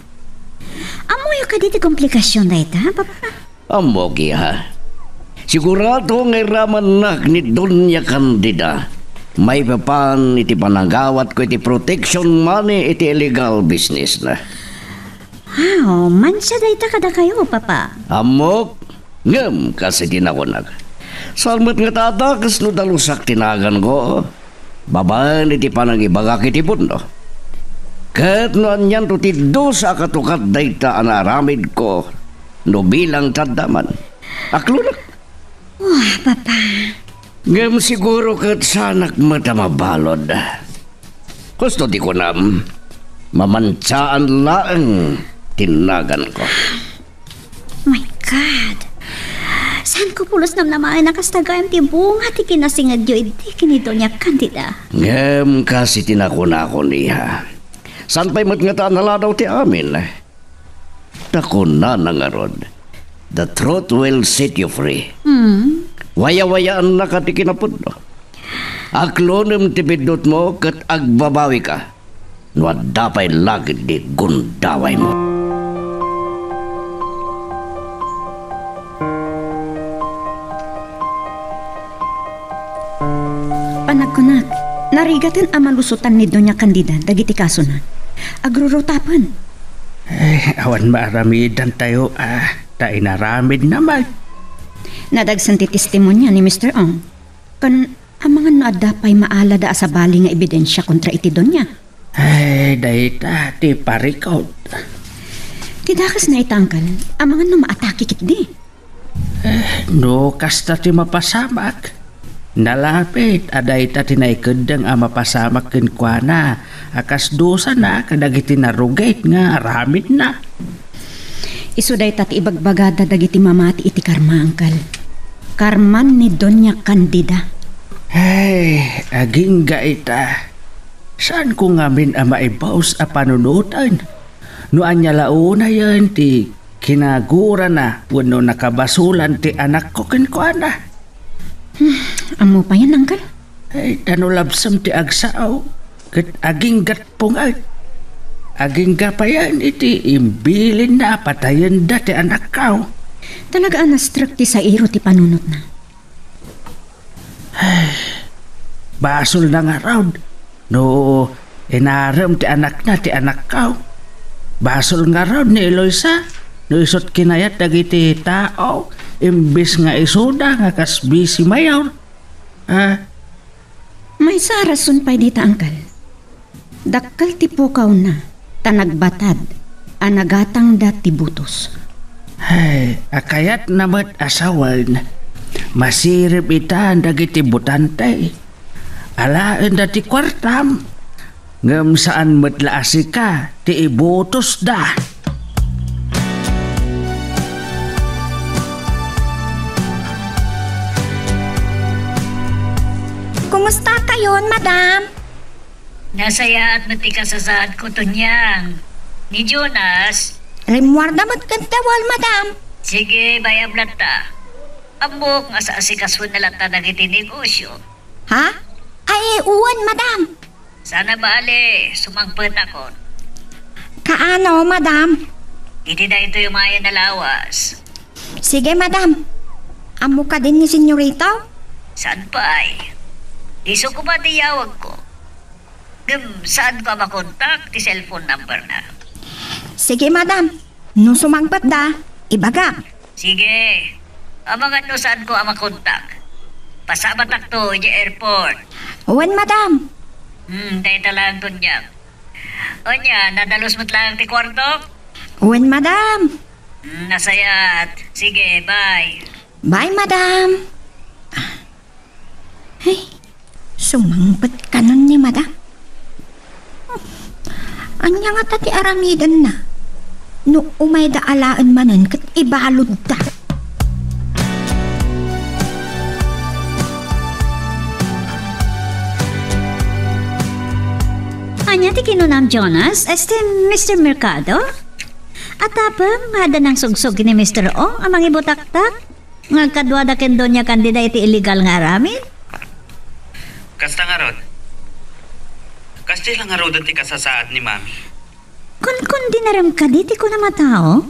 Ammoyo kadi ti komplikasyon dayta, Papa? Ammok, iha. Sigurado nga iramannak ni Doña Candida maipapan iti panagawatko iti protection money iti illegal business na. Wow, mansa dayta kadakayo, Papa? Ammok, ngem kas iti nakunak. Saan met nga tadakes no dalusak ti naganko babaen iti panangibagak iti pundo. Ket no anianto ti dusa a katukad dayta a naaramidko no bilang taddaman. Aklonek. Wah, Papa. Ngem siguro ket saanak met a mabalud. Kusto ti kunam, mamansaan laeng ti naganko. My God! Saanko pulos namnamaen a kasta gayam ti bunga ti kinasingedyo idi ken ni Doña Candida. Ngem kas iti nakunakon, iha, saan pay met ngata a naladaw ti amin? Ta kunana ngarud, "The truth will set you free." Hmm? Wayawayaannaka ti kinapudno. Aklonem ti biddutmo ket agbabawika no adda pay lagid ti gundawaymo. Panagkunak, narigaten a malusotan ni Doña Candida dagiti kasona. Agrurutapen. Eh, awan maaramidantayo, ah, ta inaramidna met. Nadagsen ti testimonia ni Mister Ong. Ken amangan no adda pay maalada a sabali nga ebidensia kontra iti doña. Ay, dayta ti parikut. Ti dakesna ita, Angkel, amangan no maatake ketdi. Eh, no kasta ti mapasamak, nalapit a dayta ti naikeddeng a mapasamak kenkuana a kas dusana kadagiti narugit nga aramidna. Isu dayta ti ibagbagada dagiti mamati iti karma, Angkel. Karman ni Doña Candida. Ay, agingga ita. Saanko ngamin a maibus a panunoten no ania la unayen ti kinagurana wenno nakabasolan ti anakko kenkuana. Hmm, ammo payen, Angkel? Ay, ta no labsem ti agsao, ket aginggat punget. Agingga payen iti imbilinna a patayenda ti anakko. Talaga a nastrek ti sairo ti panunotna. Ay, basolna ngarud no inarem ti anakna ti anakko. Basol ngarud ni Eloisa no isut kinayat dagiti tao imbes nga isuda nga kas bisi mayor. Ah, Maysa a rason pay dita, Angkel. Dakkel ti pukawna, ta nagbatad a nagatangda ti butos. Ay, a kayatna met a sawen, masirib ita dagiti butante. Alaenda ti kuartam, ngem saan met la a sika ti ibutosda. Kumusta kayon, madam? Nasayaat met ti kasasaadko, Tonyang. Ni Jonas? Rimmuarda met ken dawal, madam. Sige, bayablatta. Ammok nga saasikasona latta dagiti negosyo. Ha? Ay, wen, madam. Sana bale, sumangpetakon. Kaano, madam? Iti daytoy mayen a lawas. Sige, madam. Ammo kadin ni senyorita? Saan pay? Isu koma ti yawagko. Ngem saanko a makontak ti cellphone number na. Sige, madam. No sumangpetda, ibagak. Sige. Amangan no saanko a makontak. Pasabatakto idiay airport. Wen, madam. Hmm, dayta laeng, Tonyang. Ania, nadalus met laeng ti kuartok? Wen, madam. Hmm, nasayaat. Sige, bye. Bye, madam. Ay, sumangpet kanon ni madam. Ania ngata ti aramidenna? No umayda alaen manen ket ibaludda. Ania ti kinunam, Jonas? Este, Mister Mercado? Atapem nga adda nangsugsog ni Mister Ong a mangibutaktak? Nga agkaduada ken Doña Candida iti illegal nga aramid? Kasta ngarud. Kasdiay la ngaruden ti kasasaad ni Mami. Kunkundinarem kadi ti kunam a tao?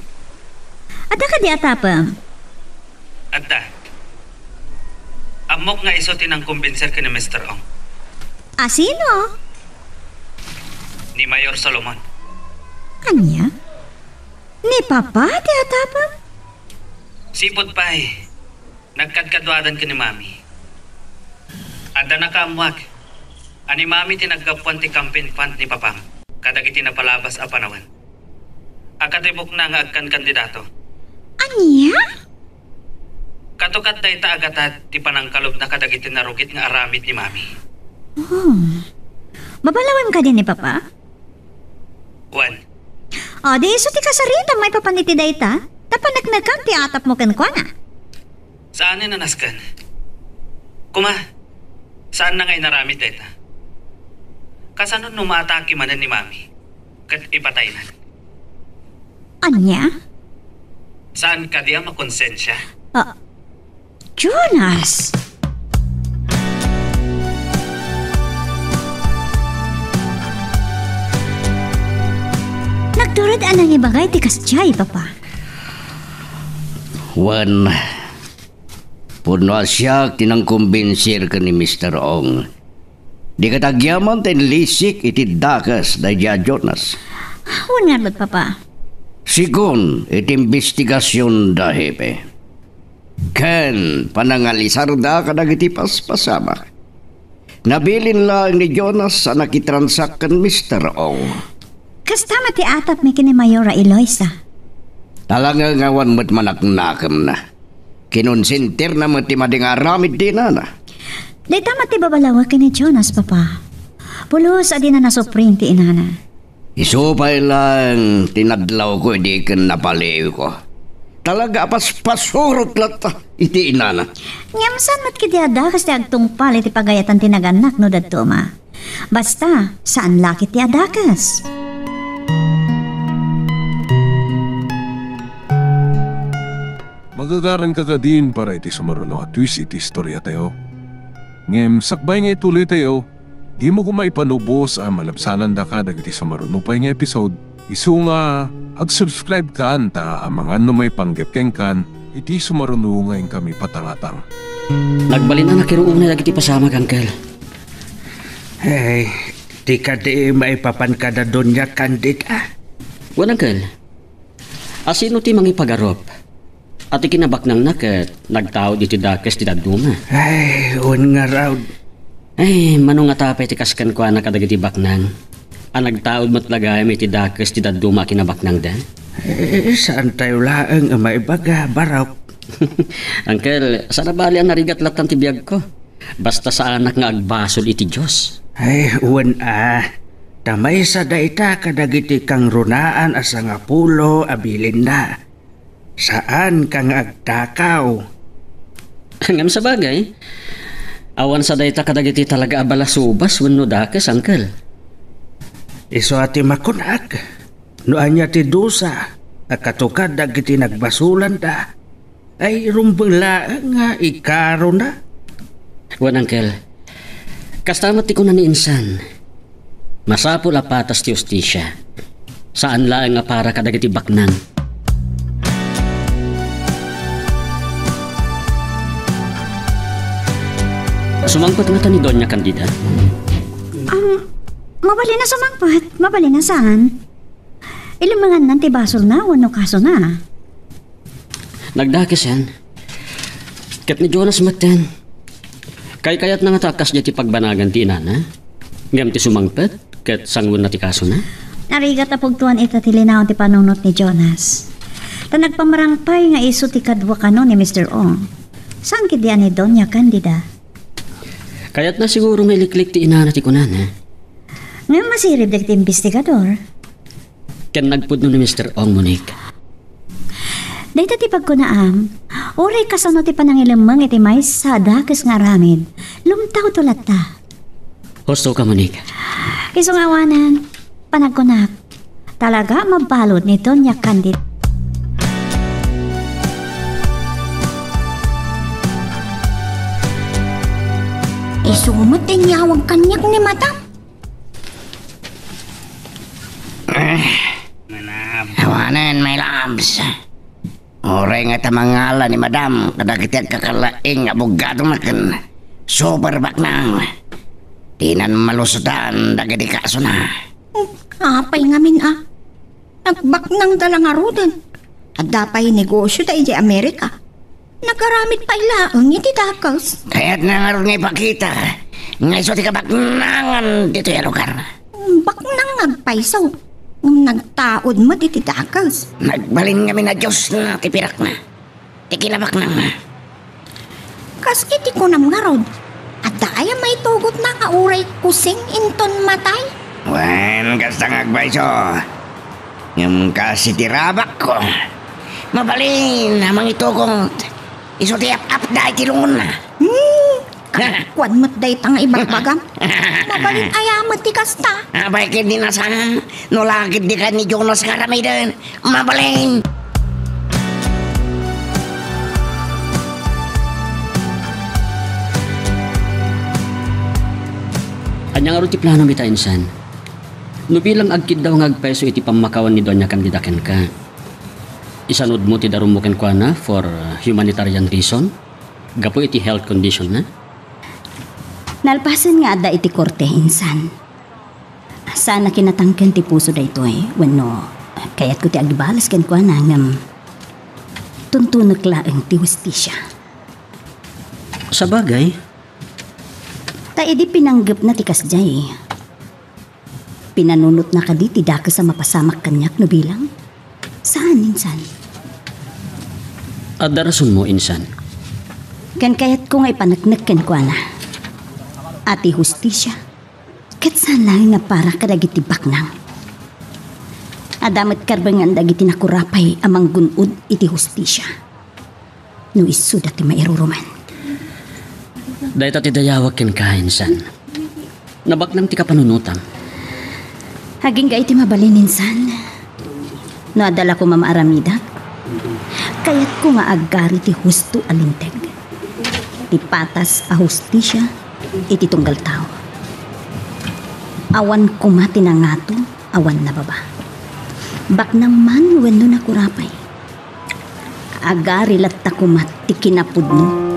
Adda kadi atapem? Adda. Ammok nga isu ti nangkumbinser ken ni Mister Ong. A sino? Ni Mayor Solomon. Ania? Ni Papa ti atapem? Sipud pay, nagkadkaduadan ken ni Mami. Adda nakaammuak a ni Mami ti naggapuan ti campaign fund ni Papam kadagiti napalabas a panawen a katibukna nga agkankandidato. Ania? Katukad dayta a gatad ti panangkalubna kadagiti narugit nga aramid ni Mami. Oh. Babalawem kadi ni Papa? Wen. O, di isu ti kasaritam maipapan iti dayta? Ta paneknekan ti atapmo kenkuana. Saanen a nasken. Kuma, saanna nga inaramid dayta? Kasano no maatake manen ni Mami ket ipataynan? Ania? Saan kadi a makonsensia? Ah, Jonas! Nagtured a nangibagay ti kasdiay, Papa. Wen, pudno a siak ti nangkumbinser ken ni Mister Ong. Di ket agyaman ta inlisik iti dakes daydi a Jonas. Wen ngarud, Papa. Segun iti imbestigasion da, Hepe. Ken panangalisarda kadagiti paspasamak. Nabilin laeng ni Jonas a nakitransak ken Mister Ong. Kasta met ti atapmi ken ni Mayor a Eloisa. Talaga nga awan met manaknakemna. Kinonsentirna met ti madi nga aramid ti inana. Dayta met ti babalawek ken ni Jonas, Papa. Pulos a dina nasupring ti inana. Isu pay laeng ti nadlawko idi ken napaliiwko. Talaga a paspasurot latta iti inana. Ngem saan met ketdi a dakes ti agtungpal iti pagayatan ti nagannak no dadduma? Basta, saan la ketdi a dakes. Magagaranka kadin para iti sumaruno a twist iti istoriatayo. Ngem sakbay nga ituloytayo, dimo koma ipanubos a malabsanandaka dagiti sumaruno pay nga episode. Isu nga ag-subscribe kan ta amangan no maipanggep kenkan iti sumaruno nga inkami patangatang. Nagbalin a nakiruonay dagiti pasamak, Uncle. Hey, di kadi maipapan kada Doña Candida? Wen, Uncle. A sino ti mangipagarup? A ti kinabaknangna ket nagtaud iti dakes ti dadduma. Ay, wen ngarud. Ay, mano ngata pay ti kas kenkuana kadagiti baknang a nagtaud met la gayam iti dakes ti dadduma a kinabaknangda? Eh, saantayo laeng a maibaga, Barok. Uncle, saan a bali a narigat lattan ti biagko. Basta saanak nga agbasol iti Dios. Ay, wen a. Ta maysa dayta kadagiti kangrunaan a sangapulo a bilinna. Saanka nga agtakaw. Ngem sabagay, awan sa dayta kadagiti talaga a balasubas wenno dakes, Uncle. Isu a ti makunak, no ania ti dusa a katukad dagiti nagbasolanda, ay rumbeng laeng nga ikarona. Wen, Uncle, kasta met ti kuna ni insan, masapul a patas ti hustisia, saan laeng a para kadagiti baknang. Sumangpet ngata ni Doña Candida? Am, mabalin a sumangpet, mabalin a saan. Ilemengannan ti basolna wenno kasona. Nagdakesan. Ket ni Jonas metten. Kaykayatna ngata a kasdiay ti pagbanagan ti inana? Ngem ti sumangpet, ket sangoenna ti kasona? Narigat a pugtoan ita ti linaon ti panunot ni Jonas. Ta nagpamarangpay nga isu ti kadua kano ni Mister Ong. Saan ketdi a ni Doña Candida? Kayatna siguro nga iliklik ti inana ti kunana. Ngem masirib dagiti imbestigador. Ken nagpudno ni Mister Ong, Monique. Dayta ti pagkunaam, uray kasano ti panangilemmeng iti maysa a dakes nga aramid, lumtawto latta. Husto ka, Monique. Isu nga awanen, panagkunak, talaga a mabalud ni Doña Candida. Isu met ti inyawag kaniak ni Madam. Awanen, my loves. Uray nga ta mangala ni Madam kadagiti agkakalaing a abogadona ken super baknang, dinan malusodan dagiti kasona. Apay ngamin a? Nagbaknangda la ngaruden. Adda pay negosio da idiay Amerika. Nagaramid pay laeng iti dakes. Kayatna ngarud nga ipakita nga isu ti kabaknangan ditoy a lugar. Baknang nga agpayso, ngem nagtaud met iti dakes. Nagbalin ngamin a Dios na ti pirakna, ti kinabaknangna. Kas iti kunam ngarud, adda aya maitugotna nga uray kusing inton matay? Wen, kasta nga agpayso. Ngem kas iti rabakko, mabalin a mangitugot. Isu ti ap-apda iti lungonna. Hmm, kuan met dayta nga ibagbagam. Mabalin aya met ti kasta? Apay ket di nasaan, no la ket di ka ni Jonas nga aramiden. Mabalin! Ania ngarud ti planom ita, insan? No bilang agkiddaw nga agpayso iti pammakawan ni Doña Candida kenka, isanudmo ti darummo kenkuana for, uh, humanitarian reason? Gapu iti health condition na? Nalpasen nga adda iti korte, insan. Saan a kinatangken ti puso daytoy, wenno kayatko ti agibales kenkuana, ngem tuntunek laeng ti hustisia. Sabagay. Ta idi pinanggepna ti kasdiay, pinanunotna kadi ti dakes a mapasamak kaniak no bilang? Saan, insan. Adda rasonmo, insan. Ken kayatko nga ipaneknek kenkuana a ti hustisia ket saan laeng nga para kadagiti baknang. Adda met karbengan dagiti nakurapay a manggun-od iti hustisia. No isuda ti mairuruman. Dayta ti dayawak kenka, insan. Nabaknang ti kapanunotam. Agingga iti mabalin, insan. No adda la koma maaramidak, kayatko nga agari ti husto a linteg, ti patas a hustisia iti tunggal tao. Awan koma ti nangato, awan nababa. Baknang man wenno nakurapay. Agari latta koma ti kinapudno.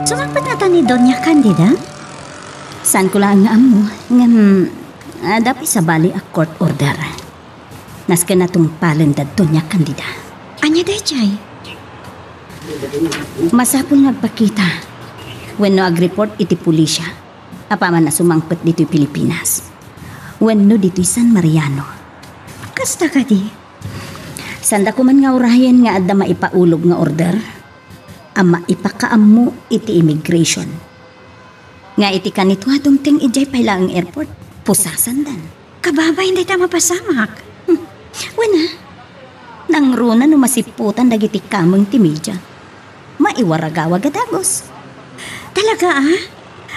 Sumangpet ngata ni Doña Candida? Saanko laeng nga ammo, ngem adda pay sabali a court order. Nasken a tungpalen da Doña Candida. Ania daydiay? Masapul nga agpakita wenno agreport iti pulisia apaman a sumangpet ditoy Pilipinas wenno ditoy San Mariano. Kasta kadi? Saandako man nga urayen nga adda maipaulog nga order a maipakaammo iti immigration. Nga iti kanito a dumteng idiay pay laeng airport, pusasandan. Kababain dayta a mapasamak. Hmm. Wen a, nangruna no masipputan dagiti kameng ti media. Maiwaragawag a dagus. Talaga, a?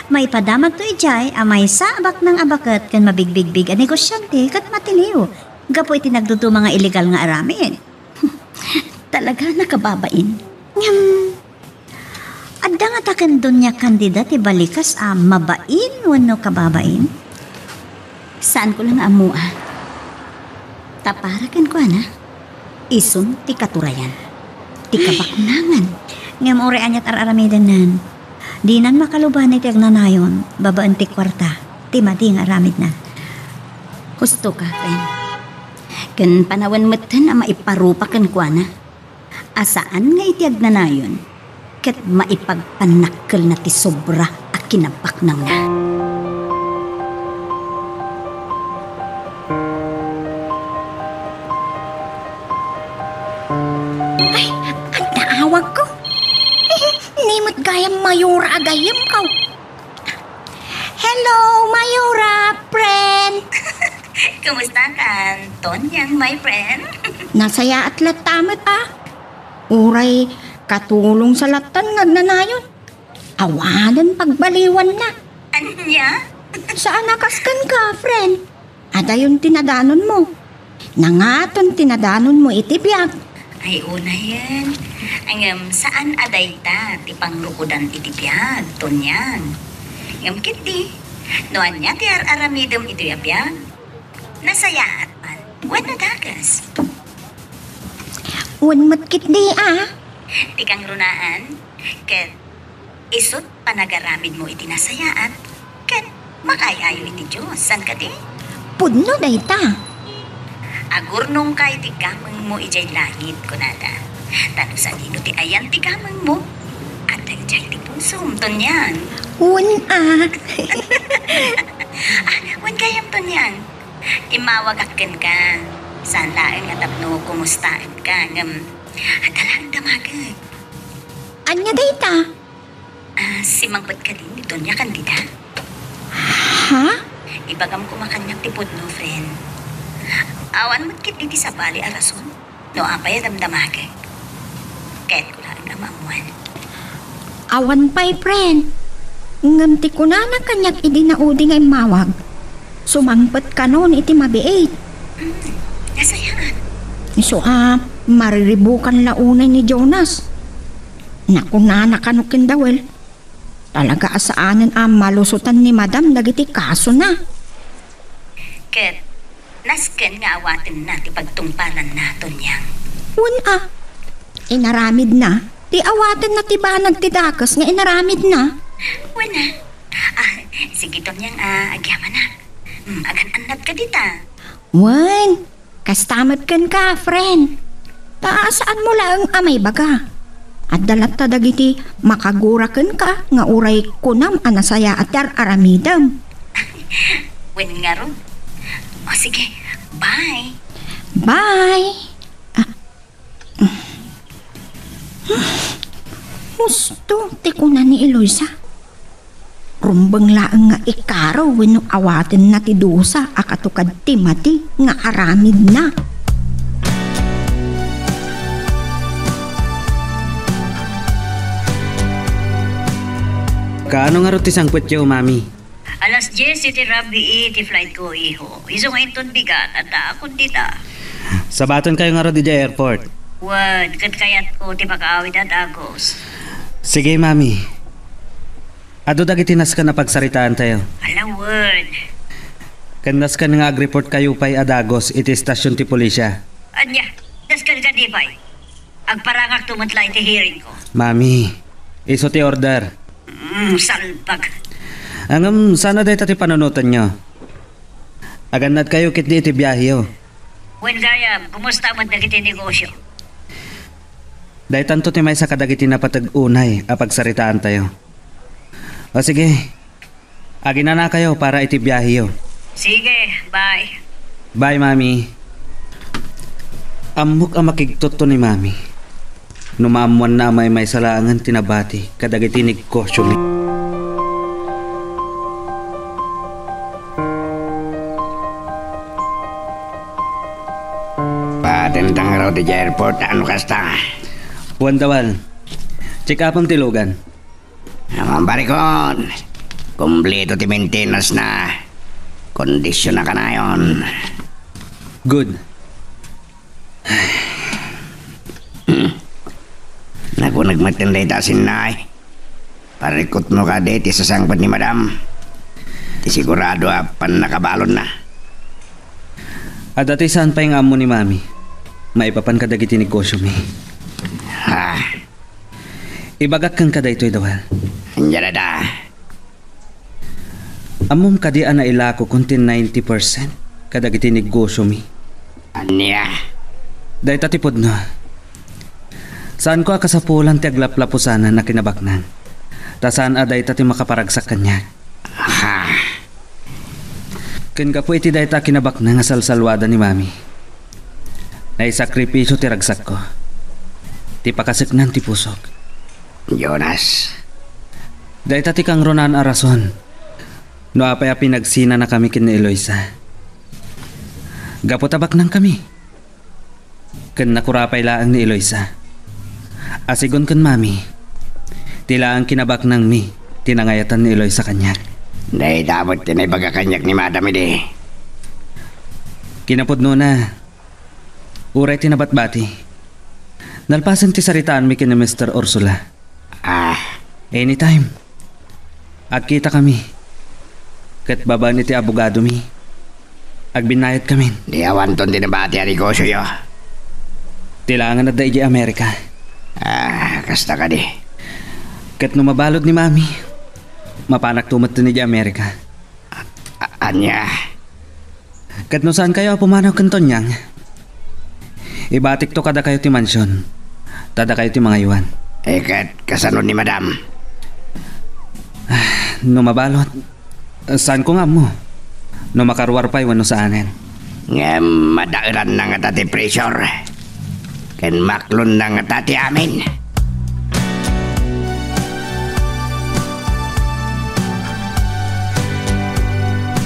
Maipadamagto idiay a maysa a baknang a baket ken mabigbigbig a negosiante ket matiliw gapu iti nagduduma nga illegal nga aramid. Talaga, nakababain. Ngem, adda ngata ken Doña Candida ti balikas a mabain wenno kababain? Saanko la nga ammo a. Ta para kenkuana, isun ti katurayan, ti kabaknangan. Ngem uray aniat ar-aramidennan, dinan makaluban iti agnanayon babaen ti kuarta ti madi nga aramidna. Husto ka, friend. Ken panawen metten a maiparupa kenkuana a saan nga iti agnanayon ket maipagpannakkelna ti sobra a kinabaknangna. Ay, adda awagko. Ni met gayam Mayora a gayyemko. Hello, Mayora, friend! Kumusta ka, Tonyang, my friend? Nasayaat latta met a. Uray katulong sa lattan nga agnanayon. Awanen pagbaliwanna. Ania? Saan a kas kenka, friend? Adayon ti nadanonmo. Nangaton ti nadanonmo iti biag. Ay, unayen. Ngem saan a dayta ti pangrukodan iti biag, Tonyang. Ngem ketdi, no ania ti ar-aramidem iti biag? Nasayaat man wenno dakes? Wen met ketdi a. Ti kangrunaan, ket isut' panagaramidmo iti nasayaat, ket makaay-ayo iti Dios, saan kadi? Pudno dayta. Agurnongka iti gamengmo idiay langit, kunada. Ta no sadino ti ayan ti gamengmo, adda idiay ti pusom, Tonyang. Wen a. Ah, wen gayam, Tonyang. Immawagak kenka. Saan laeng nga tapno kumustaenka, ngem adda laeng damagek. Ania dayta? Ah, simangpet kadi ni Doña Candida? Ha? Ibagam koma kaniak ti pudno, friend. Awan met ketdi ti sabali a rason no apay a damdamagek. Kayatko laeng a maammuan. Awan pay, friend. Ngem ti kunana kaniak idi naudi nga immawag, sumangpet kanon iti mabiit. Mm, nasayaat. Isu a mariribukan la unay ni Jonas. Nakunana kano ken Dawel, talaga a saanen a malusotan ni Madam dagiti kasona. Ket nasken nga awatenna ti pagtungpalanna, Tonyang. Wen a, inaramidna ti awatenna ti banag ti dakes nga inaramidna. Wen a. Ah, sige, Tonyang, ah, agyamanak. Hmm, agan-annad ka dita. Wen, kasta met kenka, friend. Ta saanmo laeng a maibaga. Adda latta dagiti makagura kenka nga uray kunam a nasayaat ti ar-aramidem. Wen ngarud. O sige, bye. Bye. Ah. Husto ti kuna ni Eloisa. Rumbeng laeng nga ikaro wenno awatenna ti dusa a katukad ti mati nga aramidna. Kaano ngarud ti sangpetyo, Mami? Alas dies iti rabii ti flight ko, iho. Isu nga inton bigat, addaakon dita. Sabatonkayo ngarud idiay airport. Wen, ket kayatko ti makaawid a dagos. Sige, Mami. Adu dagiti nasken a pagsaritaantayo. Ala, wen. Ken nasken nga agreportkayo pay a dagos iti estasion ti pulisya. Ania, nasken kadi pay? Agparangakto met la iti hearing ko. Mami, isu ti order. Mm, salbag. Ngem, saan a dayta ti panunotenyo? Agannadkayo ketdi iti biaheyo. Wen gayam, kumusta met dagiti negosyo? Daytanto ti maysa kadagiti napateg unay a pagsaritaantayo. O sige, aginanakayo para iti biaheyo. Sige, bye. Bye, Mami. Ammok a makigtutto ni Mami no maammoanna a maymaysa laengen ti nabati kadagiti negosyomi. Patentang raw ti airport, ano kasta? Wen, Dawal. Check-upem ti lugan. Awan barikon. Kompleto ti maintenance na. Kondisyon na kanayon. Good. Hmm. Nakunag met ken dayta a sinnay. Parikutmo kadi ti sasangpet ni Madam. Ti sigurado a pannakabalonna. Adda ti saan pay nga ammo ni Mami maipapan kadagiti negosyomi. Ha? Ibagak kenka daytoy, Dawal. Ania dayta? Ammom kadi a nailakokon ti ninety percent kadagiti negosyomi? Ania? Dayta ti pudno. Saanko a kasapulan ti aglaplapusanan a kinabaknang. Ta saan a dayta ti makaparagsak kaniak. Ha? Ken gapu iti dayta a kinabaknang a salsalwada ni Mami, naisakripisyo ti ragsakko, ti pakaseknan ti pusok. Jonas. Dayta ti kangrunaan a rason no apay a pinagsinanakami ken ni Eloisa. Gapu ta baknangkami. Ken nakurapay laeng ni Eloisa. A sigun ken Mami, ti laeng kinabaknangmi ti nangayatan ni Eloisa kaniak. Dayta met ti naibaga kaniak ni Madam idi. Kinapudnona, Uray ti nabatbati. Nalpasen ti saritaanmi ken ni Mister Ursula. Ah. Anytime. Agkitakami. Ket babaen iti abogadomi, agbinnayadkamin. Di awanton ti nabati a negosioyo? Ti laengen adda idiay Amerika. Ah, kasta kadi. Ket no mabalud ni Mami, mapanakto metten idiay Amerika. A-, ania? Ket no saankayo a pumanaw ken Tonyang, ibatikto kadakayo ti mansion, ta dakayo ti mangaywan. Eh, ket kasano ni Madam? No mabalud, saanko nga ammo no makaruar pay wenno saanen. Ngem madaelanna ngata ti pressure. Ken maklonna ngata ti amin.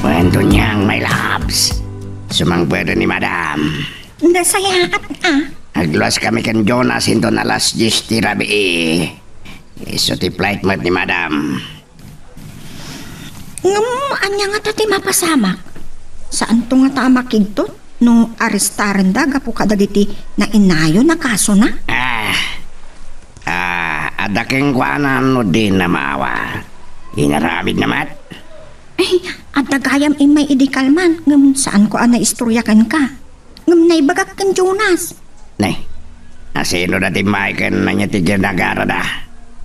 Wen, Tonyang, my loves. Sumangpet ni Madam. Nasayaat, ah. Agluaskami ken Jonas inton alas dies ti rabii. Isu ti flight met ni Madam. Ngem ania ngata ti mapasamak? Saanto ngata a makigtot no arestarenda gapu kadagiti nainayon a kasona? Ah. Ah, adda kenkuana no dina maawat. Inaramidna met. Ay, adda gayam immay idi kalman, ngem saanko a naistoria kenka. Ngem naibagak ken Jonas. Nay, asino da ti Michael, ania ti ginagarada?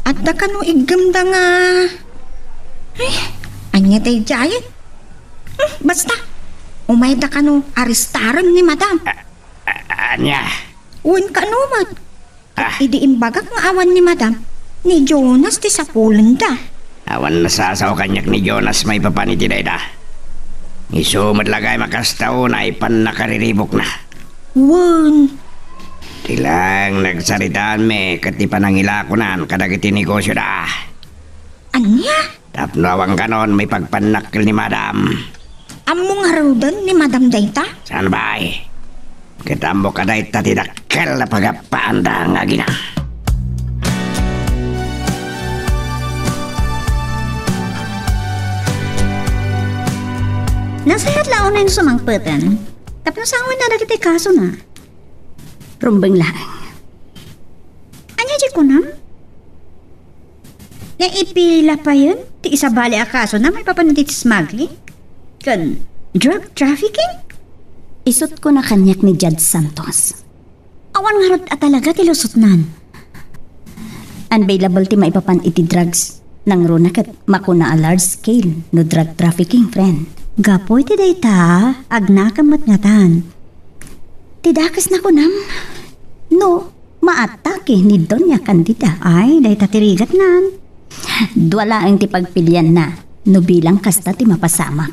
Adda kano iggemda nga, eh, ania daydiay? Hmm, basta, umayda kano arestaren ni Madam. A-, a-, ania? Wen kano met. Ah. Idi imbagak nga awan ni Madam, ni Jonas ti sapulenda. Awan nasasao kaniak ni Jonas maipapan iti dayta. Isu met la gayam a kasta unay pannakariribukna. Wen. Ti laeng nagsaritaanmi ket ti panangilakonan kadagiti negosioda. Ania? Tapno awan kanon maipagpannakkel ni Madam. Ammo ngaruden ni Madam dayta? Saan pay? Ket ammok a dayta ti dakkel a pagappaanda nga agina. Nasayaat la unay no sumangpeten tapno sawen na dagiti kasona. Rumbeng laeng. Ania ti kunam? Naipila payen ti isabali a kasona maipapan iti smuggling ken drug trafficking? Isut' kuna kaniak ni Judge Santos. Awan ngarud a talaga ti lusotnan. Unbailable ti maipapan iti drugs. Nangruna ket makuna a large scale no drug trafficking, friend. Gapu iti dayta, agnakem met ngatan. Ti dakes na kunam, no, maatake ni Doña Candida. Ay, dayta ti rigatnan. Dua laeng ti pagpilianna, no bilang kasta ti mapasamak.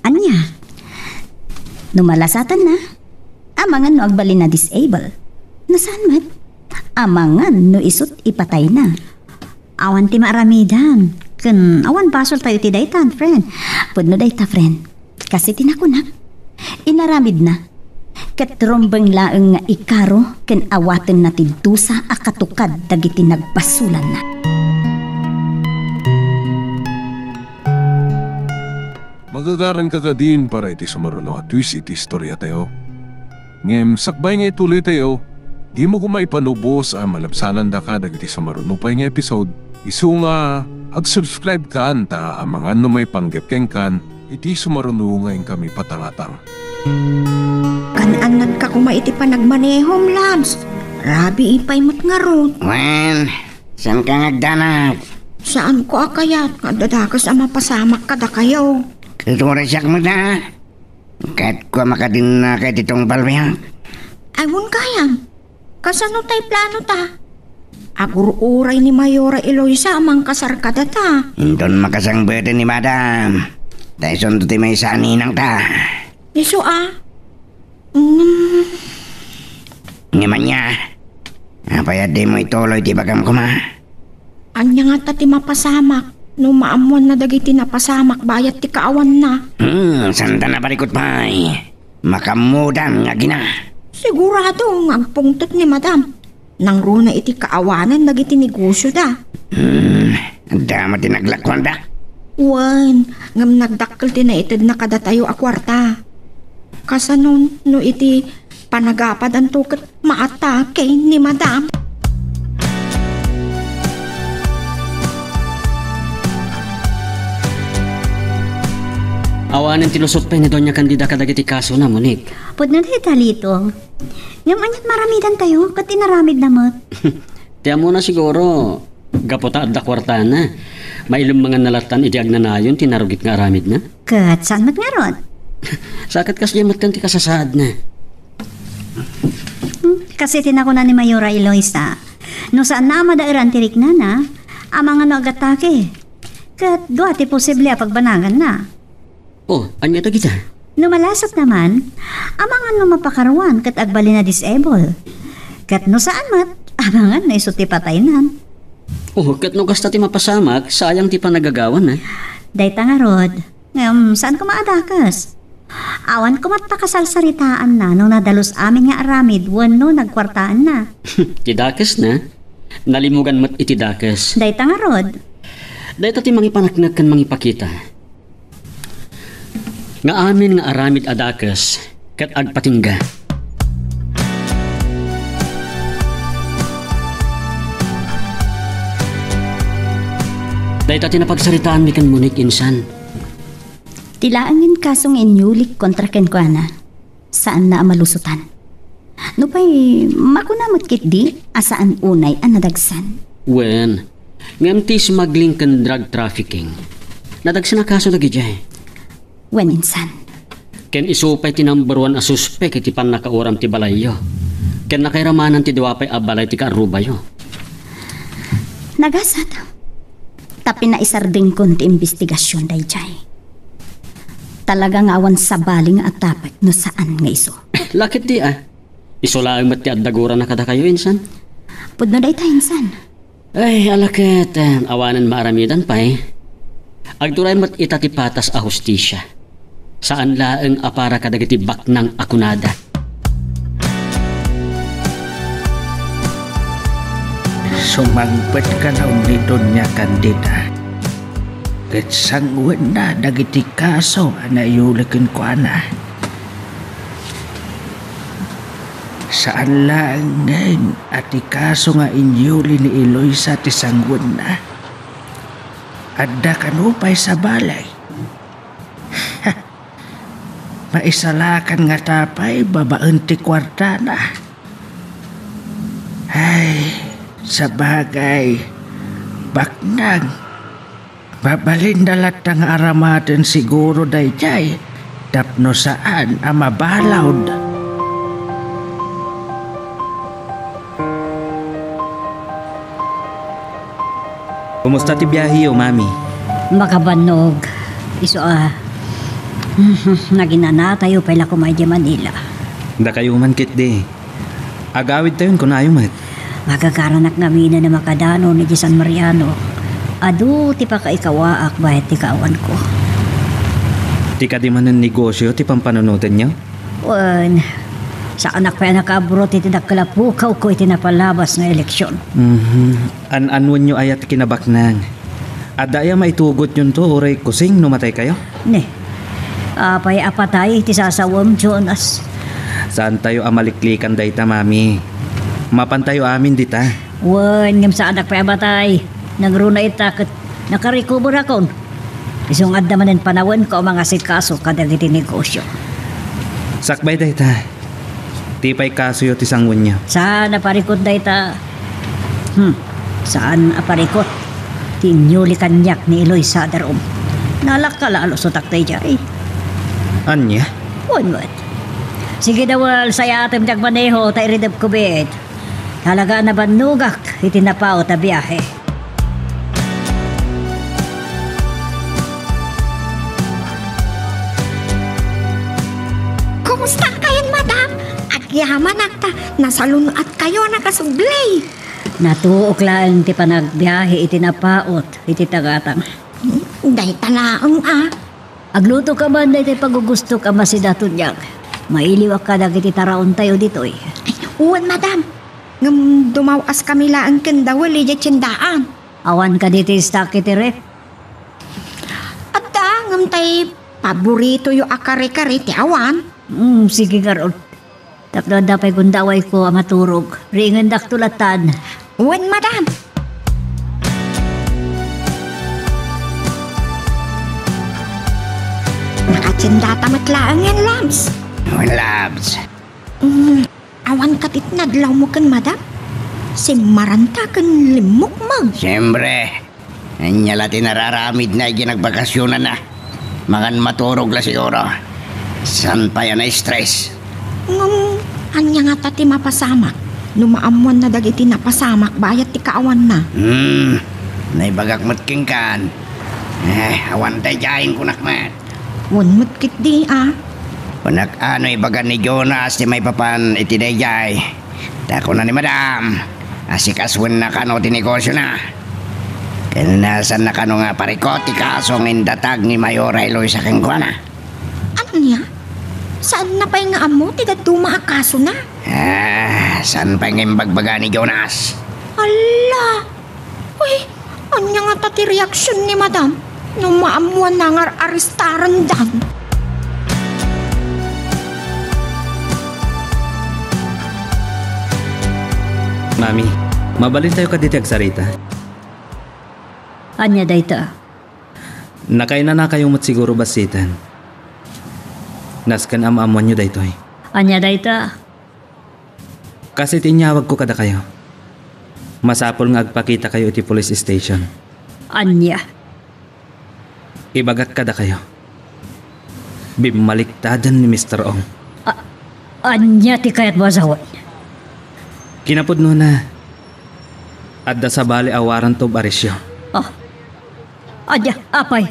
Ania? No malasatanna, amangan no agbalin a disable. No saan met, amangan no isut' ipatayna. Awan ti maaramidan. Ken awan basoltayo iti daytan, friend. Pudno dayta, friend. Kas iti nakunak, inaramidna. Ket rumbeng laeng nga ikaro ken awatenna ti dusa a katukad dagiti nagbasolanna. Magagaranka kadin para iti sumaruno a twist iti istoriatayo. Ngem sakbay nga ituloytayo, dimo koma ipanubos a malabsanandaka dagiti sumaruno pay nga episode. Isu nga, ag-subscribe kan ta amangan no maipanggep kenkan iti sumaruno nga inkami patangatang. Kan-annatka koma iti panagmanehom, Labs. Rabii pay met ngarud. Wen, saanka nga agdanag? Saanko a kayat nga adda dakes a mapasamak kadakayo. Ket uray siak met a. Kayatko a makadinnaka iti tungpalbiag. Ay, wen gayam. Kasano tay planota? Agur-uray ni Mayora Eloisa a mangkasar kadata. Inton makasangpeten ni Madam. Ta isunto ti maysa a ninangta. Isu a? Mm. Ngem ania? Apay a dimo ituloy ti ibagam koma? Ania ngata ti mapasamak no maammoanna dagiti napasamak bayat ti kaawanna? Hmm, santa naparikut pay. Makaammodan nga agina. Sigurado nga agpungtot ni Madam. Nangruna iti kaawanan dagiti negosioda. Hmm, adda met ti naglakuanda. Wen, ngem nagdakkel ti naitedna kadatayo a kuarta. Kasanon no iti Panagapadanto ket maatake ni Madam. Awanen ti lusot pay ni Doña Candida kadagiti kasona, Monique. Pudno dayta, Lito. Ngem aniat maramidantayo ket inaramidna met? Ti ammona siguro, gapu ta adda kuartana, mailemmenganna lattan idi agnanayon ti narugit nga aramidna. Ket saan met ngarud? Sa ket kasdiay met ken ti kasasaadna. Hmm, kas iti nakuna ni Mayora Eloisa, no saanna a madaeran ti riknana, amangan no agatake. Ket dua ti posible a pagbanaganna. Oh, ania dagita? No malasat naman, amangan no mapakaruan ket agbalin a disable. Ket no saan met, amangan no isu ti pataynan. Oh, ket no kasta ti mapasamak, sayang ti panagagawan, eh. Dayta ngarud, ngem saan koma a dakes. Awan koma ta kasalsaritaanna no nadalus amin nga aramid wenno nagkuartaanna. Ti dakesna, nalimugan met iti dakes. Dayta ngarud. Dayta ti mangipaneknek ken mangipakita nga amin nga aramid a dakes ket agpatingga. Dayta ti napagsaritaanmi ken Monique insan. Ti laengen kaso nga inyulik kontra kenkuana, saanna a malusotan. Nupay, makuna met ketdi a saan unay a nadagsen. Wen, ngem ti smuggling ken drug trafficking, nadagsen a kaso dagidiay. Wen insan. Ken isu pay ti number one a suspek iti pannakauram ti balayyo. Ken nakairamanan ti dua pay a balay ti kaarrubayo. Nagasat. Ta pinaisardengkon ti imbestigasion daydiay. Talaga nga awan sabali nga atapek no saan nga isu. La ketdi, ah. Isu laeng met ti adda gurana kadakayo, insan. Pudno dayta, insan. Ay, ala ket, eh, awanen maaramidan pay. Agturay met ita ti patas a hustisia. Saan laeng a para kadagiti baknang a kunada. Sumangpet ka laeng ni Doña Candida, ket sangwenna dagiti kaso a naiyuli kenkuana. Saan laengen a ti kaso nga inyuli ni Eloisa ti sangwenna. Adda kano pay sabali. Maisalakan ngata pay babaen ti kuartana. Ay, sabagay, baknang. Mabalinda latta nga aramaten siguro daydiay tapno saan a mabalud. Kumusta ti biaheyo, Mami? Makabannog. Isu a, naginanatayo pay la koma idiay Manila. Dakayo man ketdi. Agawidtayon kunayo met. Magagaranak ngamin a makadanon idiay San Mariano. Adu ti pakaikawaak bayat ti kaawanko. Ti kadi manen negosio ti pampanunotenyo? Wen, saanak pay a nakaabroad iti dakkel a pukawko iti napalabas nga eleksion. Mhm. An-anwenyo aya ti kinabaknang? Adda aya maitugotyonto uray kusing no mataykayo? Ne. Apay a patay ti sasawem, Jonas? Saantayo a maliklikan dayta, Mami. Mapantayo amin dita. Wen, ngem saanak pay a matay. Nangruna ita ket nakarecoverakon. Isu nga adda manen panawenko a mangasikaso kadagiti negosio. Sakbay dayta. Ti pay kasoyo ti sangwenyo. Saan a parikut dayta. Hmm, saan a parikut. Ti inyuli kaniak ni Eloisa Darom. Nalaka la a lusotak daydiay. Ania? Wen met. Sige, Dawel, sayatem ti agmaneho ta iridepko met. Talaga a nabannogak iti napaut a biahe. Kumusta kayon, madam? Agyamanak ta nasalun-at kayo a nakasubli. Natuok laeng ti panagbiahe iti napaut iti tagatang. Dayta laeng a. Agluto ka man daytoy pagugustok a masidaton, Jack. Mailiwak kadagiti taraontayo ditoy. Ay, wen, madam. Ngem dumaw-askami laeng ken Dawel idiay tiendaan. Awan kadi ti stock iti ref? Adda, ngem tay paboritoyo a kare-kare ti awan. Mm, sige ngarud. Tapno adda pay gundawayko a maturog. Riingandakto lattan. Wen, madam. Nakatiendata met laengen, Labs. Wen, Labs. Mm, awan ket inadlawmo ken madam? Simmaranta ken limmukmeg. Siempre. Ania la ti nararamidna idiay nagbakasionanna? Mangan maturog la siguro. Saan pay a na-stress? Ngem, ania ngata ti mapasamak no maammoanna dagiti napasamak bayat ti kaawanna? Hmm, naibagak met kenkan. Eh, awan daydiayen kunak met. Wen met ketdi a. Kunak a no ibaga ni Jonas ti maipapan iti daydiay. Ta kuna ni Madam, asikasuenna kano ti negosiona. Ken saanna kano nga parikut ti kaso nga indatag ni Mayor Eloisa kenkuana. Ania? Saanna pay nga ammo ti dadduma a kasona? Ah, saan pay nga imbagbaga ni Jonas? Ala! Uy, ania ngata ti reaksion ni Madam no maammoanna nga ar-arestarandan? Mami, mabalintayo kaditi agsarita. Ania dayta? Nakainanakayo met siguro bassiten. Nasken a maammoanyo daytoy. Ania dayta? Kas iti inyawagko kadakayo, masapul nga agpakitakayo iti police station. Ania? Ibagak kadakayo, bimmaliktaden ni Mister Ong. A-, ania ti kayatmo a sawen? Kinapudnona, adda sabali a warrant of arrestyo. Ah. Ania, apay?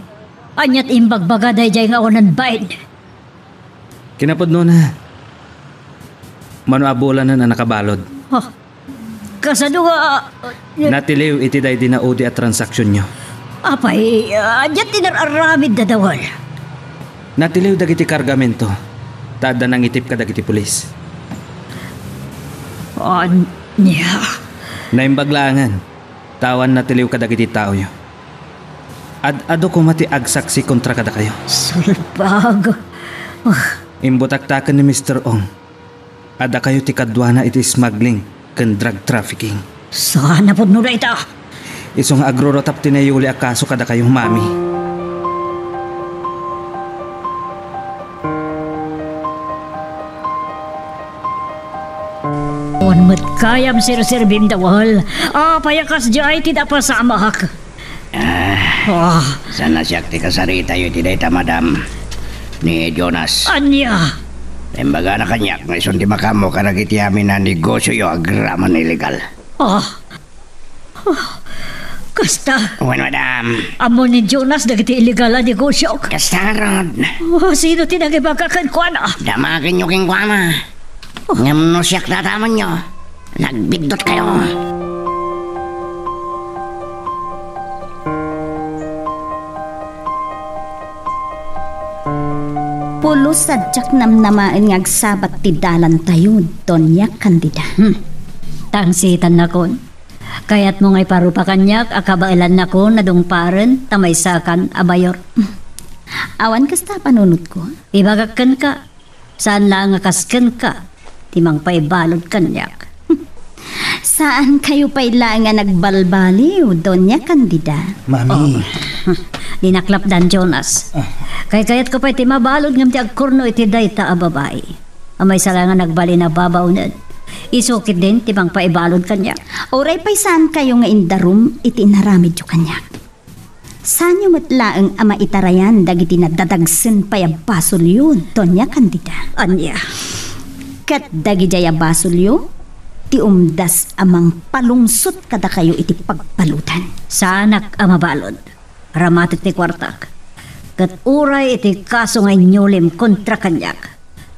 Ania ti imbagbaga daydiay nga awanan bain? Kinapudnona, mano a bulanen a nakabalud. Ah, kasano nga, ah, Natiliw iti daydi naudi a transaksionyo. Apay, ah, ania ti nar-aramid, Dadawal? Natiliw dagiti kargamento, ta adda nangitip kadagiti pulis. Ania? Naimbag laengen, ta awan natiliw kadagiti taoyo. Ad-adu koma ti agsaksi kontra kadakayo. Salbag. Ah. Imbutaktaken ni Mister Ong a dakayo ti kaduana iti smuggling ken drug trafficking. Saan a pudno dayta? Isu nga agrurutap ti nayuli a kaso kadakayo, Mami. Awan met kayam serserbim, Dawal. Apay a kasdiay ti napasamak? Ah, Ah. Saan a siak ti kasaritayo iti dayta, madam, ni Jonas. Ania? Imbagana kaniak nga isun ti makaammo kadagiti amin a negosioyo agraman illegal. Ah. Ah. Kasta. Wen, madam. Ammo ni Jonas dagiti illegal a negosio. Kasta ngarud. Ah, sino ti nangibaga kenkuana? Damagenyo kenkuana. Ngem no siak dadamenyo, nagbiddutkayo. Pulos a diak namnamaen nga agsabat ti dalantayo, Doña Candida. Hmm. Tangsitannakon. Kayatmo nga iparupa kaniak a kabaelannakon a dungparen ta maysakan a mayor. Awan kasta a panunotko. Ibagak kenka, saan laeng a kas kenka ti mangpaibalud kaniak. Saankayo pay laeng a nagbalbaliw, Doña Candida. Mami. Oh. Di naklapdan, Jonas. Ah. Kaykayatko pay ti mabalud ngem ti agkurno iti dayta a babai. A maysa la nga nagbalin a babaonen. Isu ketdin ti mangpaibalud kaniak. Uray pay saankayo nga indarum iti inaramidyo kaniak. Saanyo met laeng a maitarayan dagiti nadadagsen pay a basolyo, Doña Candida. Ania? Ket dagidiay a basolyo, ti umdas a mangpalungsot kadakayo iti pagbaludan. Saanak a mabalud. Ramatek ti kuartak. Ket uray iti kaso nga inyulim kontra kaniak,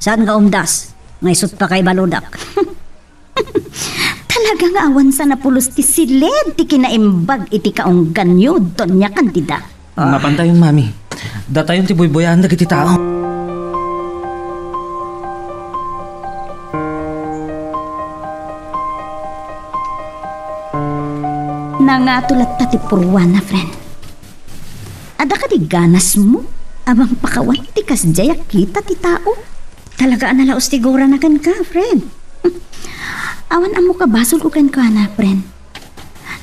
saan nga umdas nga isut pakaibaludak. Talaga nga awan sana pulos ti siled ti kinaimbag iti kaungganyo, Doña Candida. Ah. Mapantayon, Mami. Datayon ti buybuyaan dagiti tao. Nangato latta ti purwana, friend. Adda kadi ganasmo a mangpakawat ti kasdiay a kita ti tao? Talaga a nalaos ti gurana kenka, friend. Awan ammo kabasolko kenkuana, friend.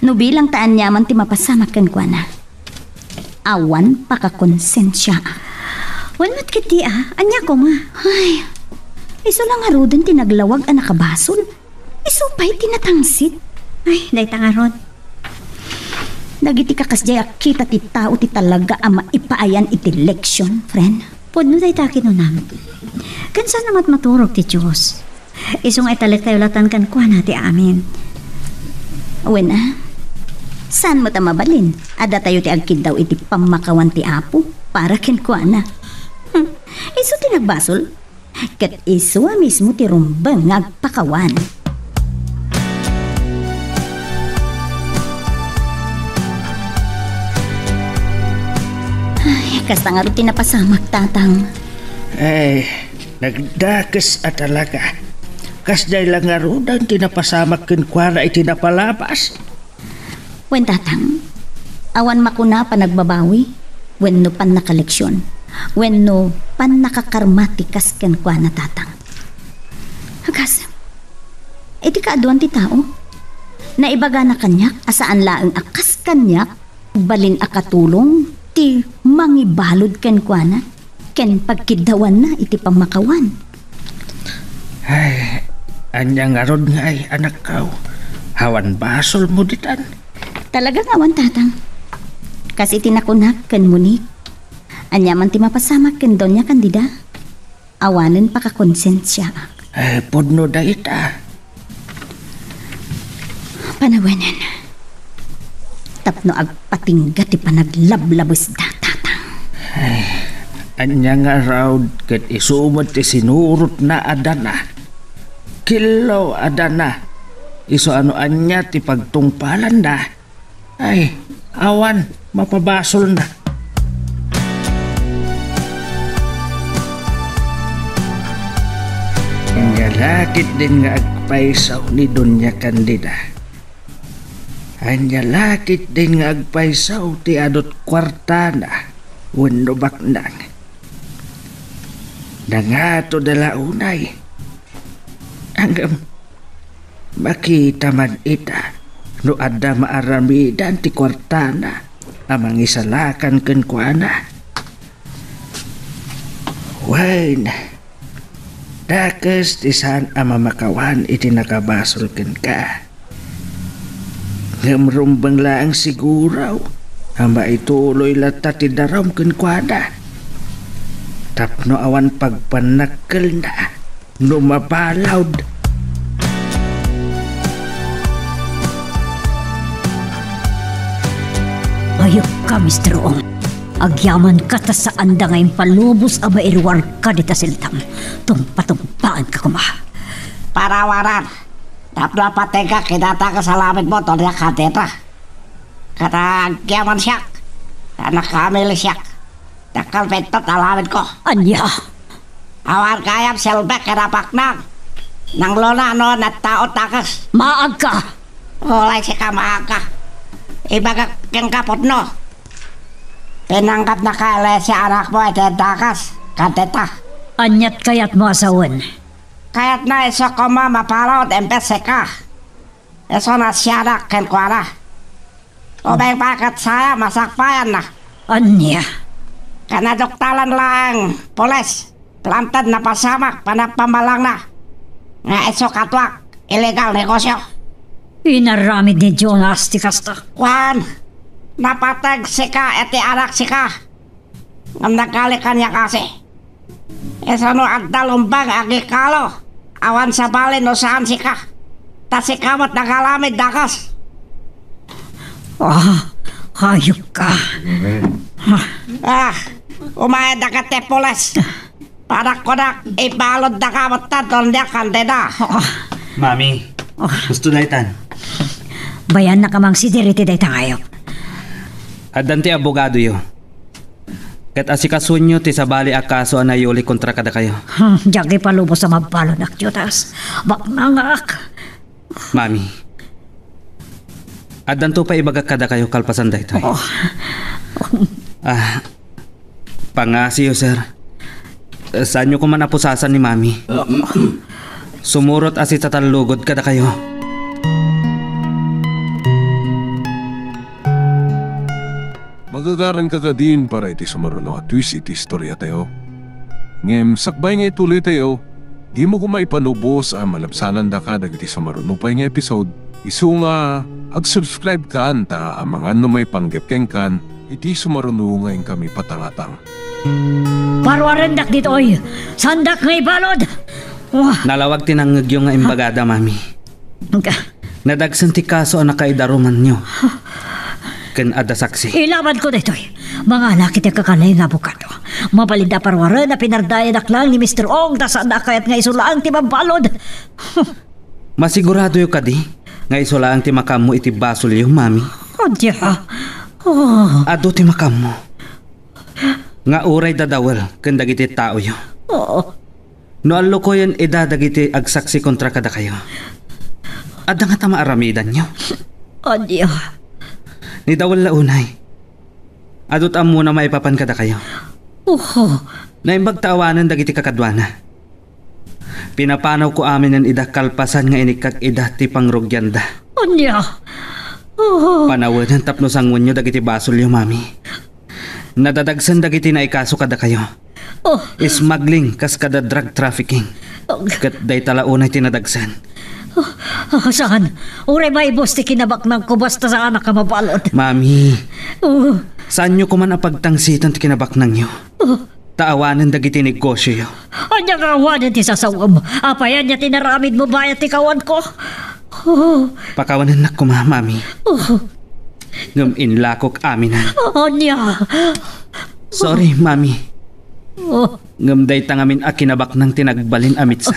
No bilang ta aniaman ti mapasamak kenkuana, awan pakakonsensiaak. Wen met ketdi a, ania koma? Ay, isu la ngaruden ti naglawag a nakabasol. Isu pay ti natangsit. Ay, dayta ngarud. Dagiti kakasdiay a kita ti tao ti talaga a maipaayan iti leksion, friend. Pudno dayta kinunam. Ken saan a matmaturog ti Dios. Isu nga italektayo latan kenkuana ti amin. Wen a, saan met a mabalin a datayo ti agkiddaw iti pammakawan ti Apo para kenkuana. Hmm, isu ti nagbasol. Ket isu a mismo ti rumbeng nga agpakawan. Ay, kasta ngarud ti napasamak, Tatang. Ay, nagdakes a talaga. Kasdiay la ngaruden ti napasamak kenkuana iti napalabas. Wen, Tatang, awan makuna a panagbabawi, wenno pannakaleksion, wenno pannakakarmatikas kenkuana, Tatang. Agasem, iti kaaduan ti tao, naibagana kaniak a saan laeng a kas kaniak, balin a katulong ti mangibalud kenkuana ken pagkiddawanna iti pammakawan. Ay, ania ngarud ngay, anakko? Awan basolmo ditan? Talaga nga awan, Tatang. Kas iti nakunak ken Monique, aniaman ti mapasamak ken Doña Candida, awanen pakakonsensiaak. Ay, pudno dayta. Panawenen. Tapno agpatingga ti panaglablabesda, Tatang. Ay, ania ngarud ket isu met ti sinurotna a dana. Killo a dana. Isu a no ania ti pagtungpalanna. Ay, awan mapabasolna. Ania la ketdin nga agpayso ni Doña Candida? Ania la ketdin nga agpayso ti adut kuartana wenno baknang? Nangatoda la unay. Ngem, makita man ita no adda maaramidan ti kuartana a mangisalakan kenkuana. Wen, dakes ti saan a mamakawan iti nakabasol kenka. Ngem rumbeng laeng siguro a maituloy latta ti darum kenkuana tapno awan pagpannakkelna no mabalud. Ayokka, Mister Ong. Agyamanka ta saanda nga impalubos a mairuarka dita seltam. Tungpatungpaanka koma. Parawaran, tapno apategka kinataka sa lamit mo, Doña Candida. Ket agyaman siak, ta nakamili siak. Dakkel pintot a lamit ko. Ania? Awan gayam selbek ken a baknang. Nangluna no nagtao dakes. Maagka! Ulay sika maagka. Ibagak kenka pudno. Pinanggapnaka a lesia anakmo iti dakes, Candida. Aniat kayatmo a sawen? Kayatna isu koma mabalud imbes sika. Isu a siadak kenkuana. Ubing pay ket sayan a masakbayanna. Ania? Ken naduktalan laeng pulis, plantad napasamak panagpamalangna nga isu kaduak illegal negosyo. Inaramid ni Jonas ti kasta. Kuan, napateg sika iti anak sika. Ngem nagkali kaniak a si. Isu no adda lumbang agikalo, awan sabali no saan sika. Ta sika met nagalamid dakes. Ah, hayop ka. Ah, umayad dagiti pulis. Para kunak, ibalud daka met ta, Doña Candida. Ah. Mami, ah, gusto daytan. Bayan na kamang si Diriti dayta ngayo. Addan ti abogadoyo. Ket asikasuenyo ti sabali a kaso a nayuli kontra kadakayo. Hmm, diak ipalubos a mabalud, Judas. Baknangak. Mami, addanto pay ibagak kadakayo kalpasan daytoy. Oh. Ah, pangngasiyo, sir. Saanyo koma a pusasan ni Mami. Sumurot a sitatallugod kadakayo. Magagaranka kadin para iti sumaruno a twist iti istoriatayo. Ngem sakbay nga ituloytayo, dimo koma ipanubos a malabsanandaka dagiti sumaruno pay nga episode. Isu nga, ag-subscribe kan ta amangan no maipanggep kenkan iti sumaruno nga inkami patangatang. Parwarendak ditoy! Saandak nga ibalud! Wah! Nalawag ti nangngegyo nga imbagada, Mami. Ka- Nadagsen ti kaso a nakaidarumanyo ken adda saksi. Ilabanko daytoy. Mangala iti kakanay nga abogado. Mabalin a parwaren a pinardayadak laeng ni Mister Ong ta saan a kayat nga isu laeng ti mabalud. Masiguradoyo kadi nga isu laeng ti makaammo iti basolyo, Mami? Oh, dia. Oh. Adu ti makaammo nga uray dadawel ken dagiti taoyo. Oh. No allukoyen ida dagiti agsaksi kontra kadakayo, adda ngata maaramidanyo? Ania? Ni dawel la unay. Adu ti ammona maipapan kadakayo. Oho. Naimbag ta awanen dagiti kakaduana. Pinapanawko aminen ida kalpasan nga inikkak ida ti pangrugianda. Ania? Oho. Panawenen tapno sanguenyo dagiti basolyo, Mami. Nadadagsen dagiti naikaso kadakayo. Oh. Smuggling kas kada drug trafficking. Oh. Ket dayta la unay ti nadagsen. Oh, oh, saan? Uray maibus ti kinabaknangko basta saanak a mabalud. Mami, Oh. Saanyo koman a pagtangsitan ti kinabaknangyo. Oh. Ta awanen dagiti negosioyo. Ania nga awanen ti sasawem? Apay ania ti naramidmo bayat ti kawanko? Oh. Pakawanennak koma, Mami. Oh. Ngem inlakok aminan. Ania? Sorry, Mami. Oh. Ngem dayta ngamin a kinabaknang ti nagbalin a mitsa.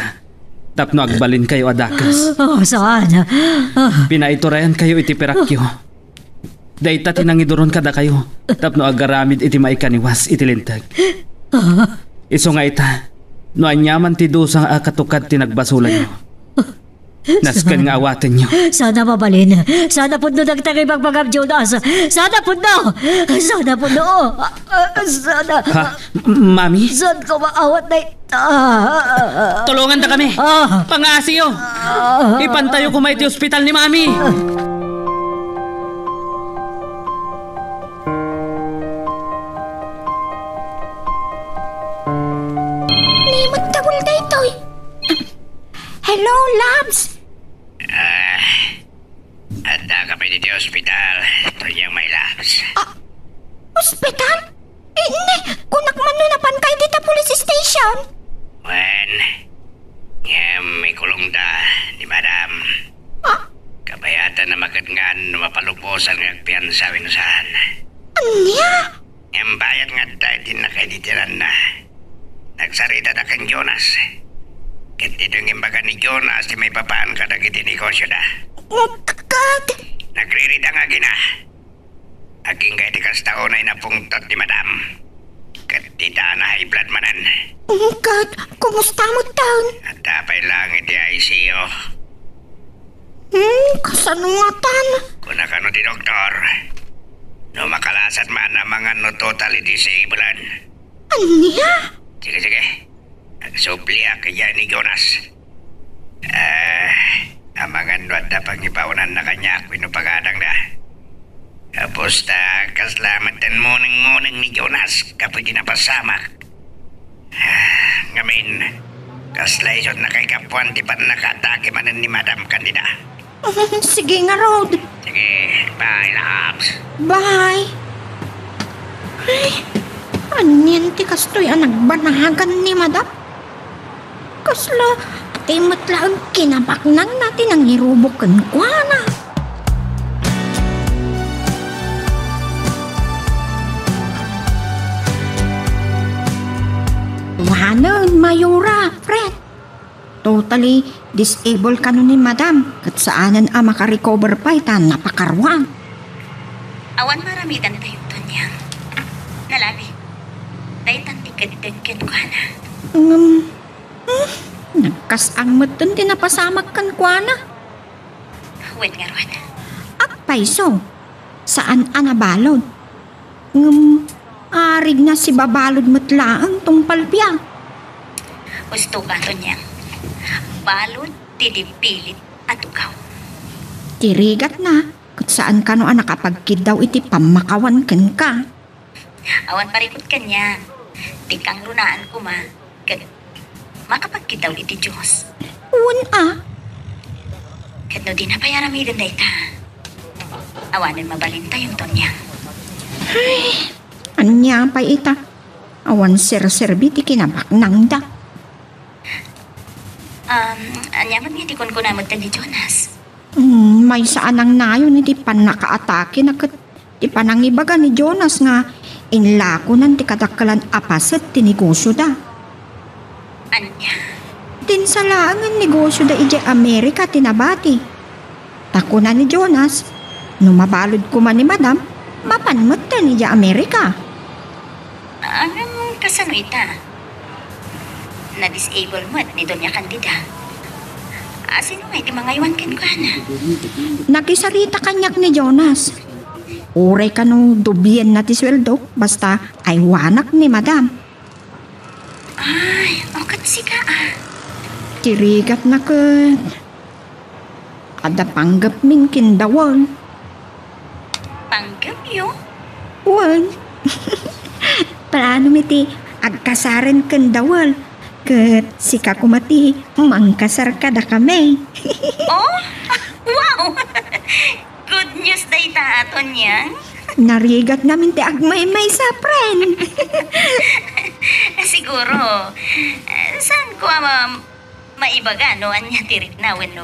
Tapno agbalinkayo a dakes. Oh, saan? Ah. Pinaiturayankayo iti pirakyo. Dayta ti nangiduron kadakayo tapno agaramid iti maikaniwas iti linteg. Ah. Isu nga ita, no aniaman ti dusa a katukad ti nagbasolanyo, nasken nga awatenyo. Saan a mabalin. Saan a pudno dagiti ibagbagam, Jonas. Saan a pudno. Saan a pudno. Ah, saan a. Ha? Mami? Saan ko maawat na ita? Tulongandakami. Ah. Pangaasiyo. Ah. Ipantayo koma iti ospital ni Mami. Ni, magdawal daytoy. Hello, loves. Ah, adda ka pay ditoy ospital, Tonyang my loves. Ah, ospital? Eh, ne, kunak man no napanka dita police station. Wen, ngem ikulongda ni Madam. Ah? Kabayatan a maketngan no mapalubosan nga agpiansa wenno saan. Ania? Ngem bayat nga adda iti nakaiditiranna. Nagsaritada ken Jonas. Ket ditoy nga imbaga ni Jonas ti maipapan kadagiti negosioda. Ket? Nagririda nga agina. Agingga iti kasta unay napungtot ni Madam. Ket dita na high blood manen. Ket kumusta metten? Adda pay laeng iti I C U. Hmm, kasano ngatan? Kuna kano ti doktor, no makalasat man amangan no totally disabled. Ania? Sige, sige. Agsubliak idiay ni Jonas. Ah, amangan no adda pangibaonanna kaniak wenno pagadangda. Gapusta, kasla metten muneng-muneng ni Jonas gapu iti napasamak. Ah, ngamin, kasla isu ti nakaikapuan ti pannakaatake manen ni Madam kandida. Sige ngarud. Sige, bye, loves. Bye. Ay, anian ti kastoy a nagbanagan ni Madam? Kasla, ti met laeng kinabaknangna ti nangirubok kenkuana. Wanen, Mayora, Fred. Totally disabled kano ni Madam, ket saanen a makarecover pay ta napakaruan. Awan maaramidantayo, Tonyang. Nalabi, daytan ti keddeng kenkuana. Ngem, hmm, nagkas-ang metten ti napasamak kenkuana. Wen ngarud. Agpayso, saan a nabalud. Ngem, arigna sibabalud met laeng tungpal biag. Husto ka, Tonyang. Balud ti dipilit a tugaw. Ti rigatna, ket saan kano a nakapagkiddaw iti pammakawan kenka. Awan parikut kaniak. Ti kangrunaan koma, ket makapagkiddaw iti Dios. Wen a. Ket no dina pay aramiden dayta, awanen mabalintayo, Tonyang. Ay, ania pay ita? Awan serserbi ti kinabaknangda. Um, ania met nga ti kunkunam metten ni Jonas? Hmm, maysa a nangnayon iti pannakaatakena ket ti panangibaga ni Jonas nga inlakonan ti kadakkelan a paset ti negosioda. Ania? Dinsa laengen negosioda idiay Amerika ti nabati. Ta kuna ni Jonas, no mabalud koma ni Madam, mapan metten idiay Amerika. Ngem kasano ita? Na-disable met ni Doña Candida. A, sino ngay ti mangaywan kenkuana? Nakisarita kaniak ni Jonas. Uray kano dublienna ti sueldok, basta aywanak ni Madam. Ay, o ket sika a. Ti rigatna ket adda panggepmin ken Dawel. Panggepyo? Wen. Planomi ti agkasaren ken Dawel. Ket sika koma ti mangkasar kadakami. Oh? Wow! Good news dayta, Tonyang. Narigatnami ti agmaymaysa, friend. Siguro, eh, saan ko a ma-, maibaga no ania ti rikna wenno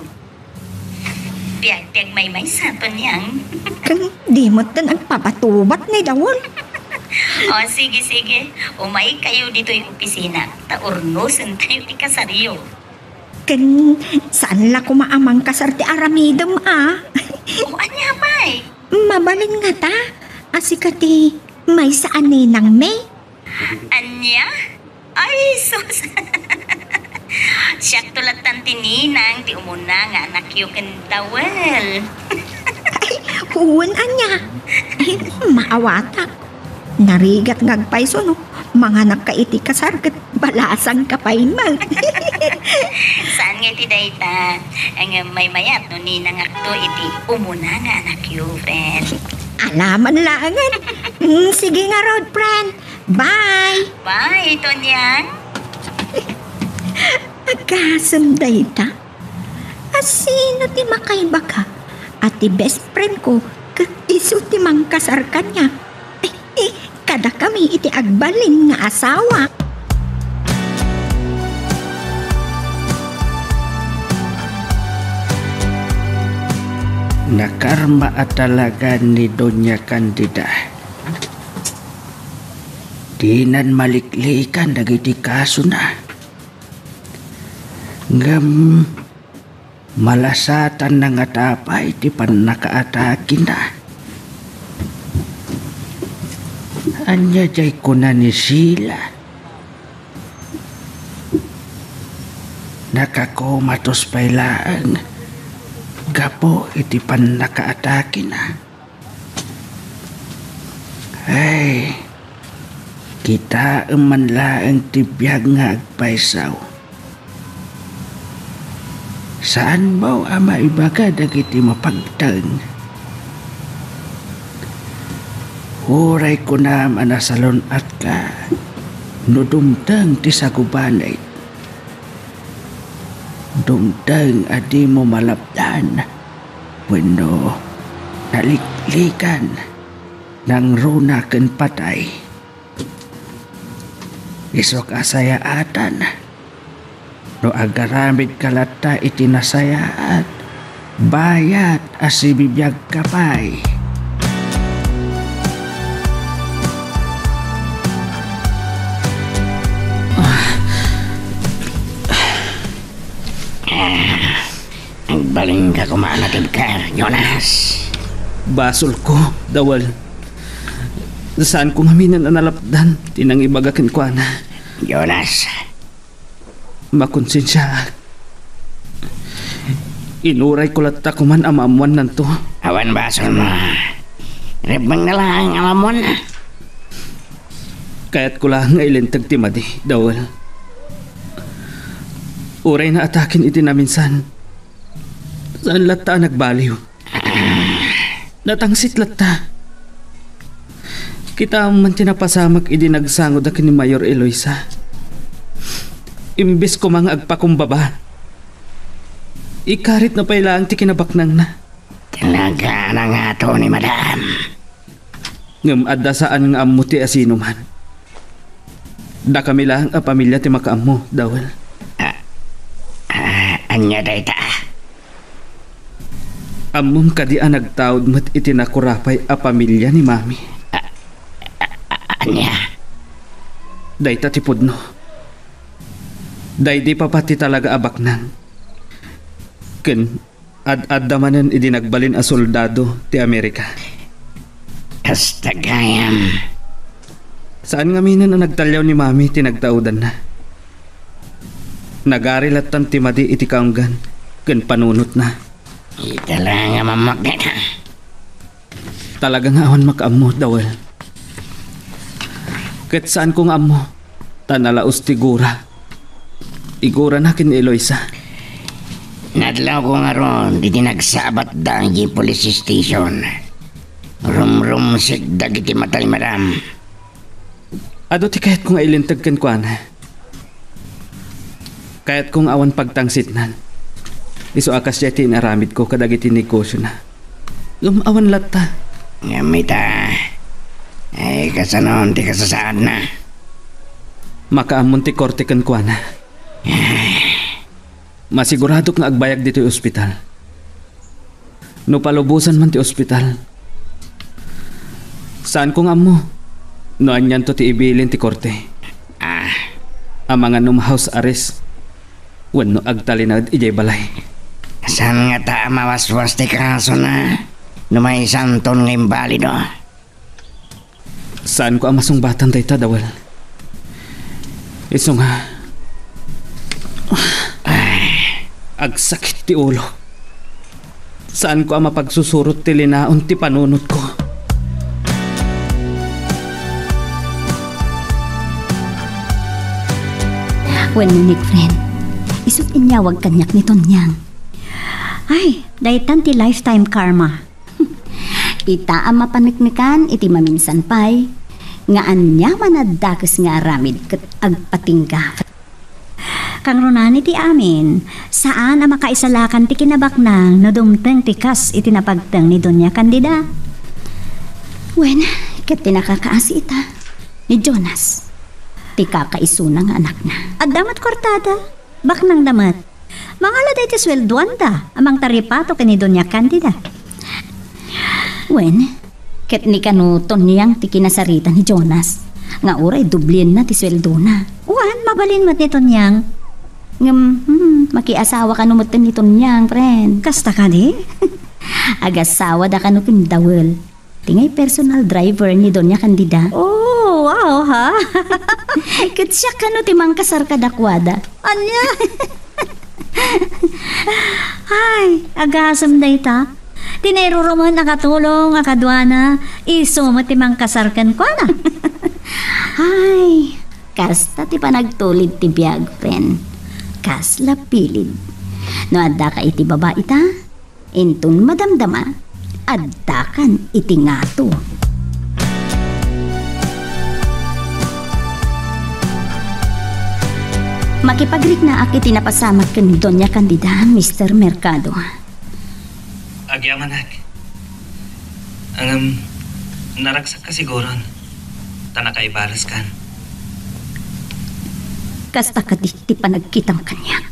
biag ti agmaymaysa, Tonyang. Ken di metten agpapatubat ni Dawel. O, sige, sige. Umaykayo ditoy opisina, ta urnosentayo ti kasaryo. Ken saan la koma a mangkasar ti aramidem a? O, ania pay? Mabalin ngata a sika ti maysa a ninangmi? Ania? Ay, sus! Siakto lattan ti ninang ti umuna nga anakyo ken Dawel. Ay, wen ania? Ay, maawatak. Narigat nga agpayso no manganakka iti kasar ket balasangka pay met. Saan nga iti dayta? Ngem maymayat no ninangakto iti umuna nga anakyo, friend. Alaman laengen. Mm, sige ngarud, friend. Bye! Bye, Tonyang! Agasem dayta? A sino ti makaibaga a ti best friend ko ket isu ti mangkasar kaniak? Eh, eh, kadakami iti agbalin nga asawa. Nakarma a talaga ni Doña Candida. Dinan maliklikan dagiti kasona. Ngem malasatanna ngata pay ti pannakaatakena. Ania diay kuna ni Sheila? Nakakomatos pay laeng gapu iti pannakaatakena. Ay, kitaem man laeng ti biag nga agpayso. Saan maw a maibaga dagiti mapagteng? Uray kunam a nasalun-atka no dumteng ti sagubanit. Dumteng a dimo malapdan wenno naliklikan, nangruna ken patay. Isuk a sayaatan. No agaramidka latta iti nasayaat, bayat a sibibiagka pay. Agbalinka koma a natibker, Jonas. Basolko, Dawel. Saanko ngamin a nalapdan ti nangibaga kenkuana. Jonas. Makonsensiaak. Inurayko latta koman a maammuannanto. Awan basolmo. Rebbengna laeng a maammuanna. Kayatko laeng nga ilinteg ti madi, Dawel. Uray naataken iti naminsan, saan latta a nagbaliw. Natangsit latta. Kitaem man ti napasamak idi nagsangoda ken ni Mayor Eloisa. Imbes koma nga agpakumbaba, ikaritna pay laeng ti kinabaknangna. Talaga a nangato ni Madam. Ngem adda saan nga ammo ti asinoman. Dakami laeng a pamilia ti makaammo, Dawel. Ah, ah, ania dayta? Ammom kadi a nagtaud met iti nakurapay a pamilia ni Mami? Ah, ah, ah, ania? Dayta ti pudno. Daydi papa ti talaga a baknang. Ken ad-adda manen idi nagbalin a soldado ti Amerika. Kasta gayam. Saan ngaminen a nagtalliaw ni Mami ti nagtaudanna. Nagari lattan ti madi iti kaanggan ken panunotna. Ita la nga mammakneta. Talaga nga awan makaammo, Dawel. Ket saanko nga ammo, ta nalaos ti gura. Igurana ken ni Eloisa. Nadlawko ngarud iti nagsabatda idiay police station. Rumrumsek dagiti mata ni Madam. Adu ti kayatko nga ilinteg kenkuana. Kayatko nga awan pagtangsitnan. Isu a kasdiay ti inaramidko kadagiti negosiona. Ngem awan latta. Ngem ita, ay, kasanon ti kasasaadna? Makaammon ti korte kenkuana. Masiguradok nga agbayag ditoy ospital. No palubosan man ti ospital, saanko nga ammo no anianto ti ibilin ti korte. Ah. Amangan no ma-house arrest wenno agtalinaed idiay balay. Saan ngata a mawaswas ti kasona no maysanton nga imbalido? Saanko a masungbatan dayta, Dawel. Isu nga, agsakit ti ulo. Saanko a mapagsusurot ti linaon ti panunotko. Wen, Nick, friend, isut' inyawag kaniak ni Tonyang. Ay, daytan ti lifetime karma. Ita a mapaneknekan iti maminsan pay, nga aniaman a dakes nga aramid ket agpatingga. Kangrunaan iti amin, saan a makaisalakan ti kinabaknang no dumteng ti kas iti napagteng ni Doña Candida. Wen, ket ti nakakaasi ita, ni Jonas, ti kakaisuna nga anakna. Adda met kuartada, baknangda met. Mangala dayta sueldoanda a mangtaripato ken ni Doña Candida. Wen, ket ni kano Tonyang ti kinasarita ni Jonas, nga uray doblienna ti sueldona. Wen, mabalin met ni Tonyang. Ngem, hmm, makiasawa kano metten ni Tonyang, friend. Kasta kadi? Agasawada kano ken Dawel. Ti ngay personal driver ni Doña Candida. Oh, wow, ha? Ket siak kano ti mangkasar kadakuada. Ania? Ay, agasem dayta. Ti nairurumen a katulong a kaduana, isu met ti mangkasar kenkuana. Ay, kasta ti panagtulid ti biag, friend. Kasla pilid. No addaka iti babai ta, inton madamdama, addakan iti ngato. Makipagriknaak iti napasamak ken Doña Candida, Mister Mercado. Agyamanak. Ngem, naragsak ka siguron, ta nakaibalaskan. Kasta kadi ti panagkitam kaniak.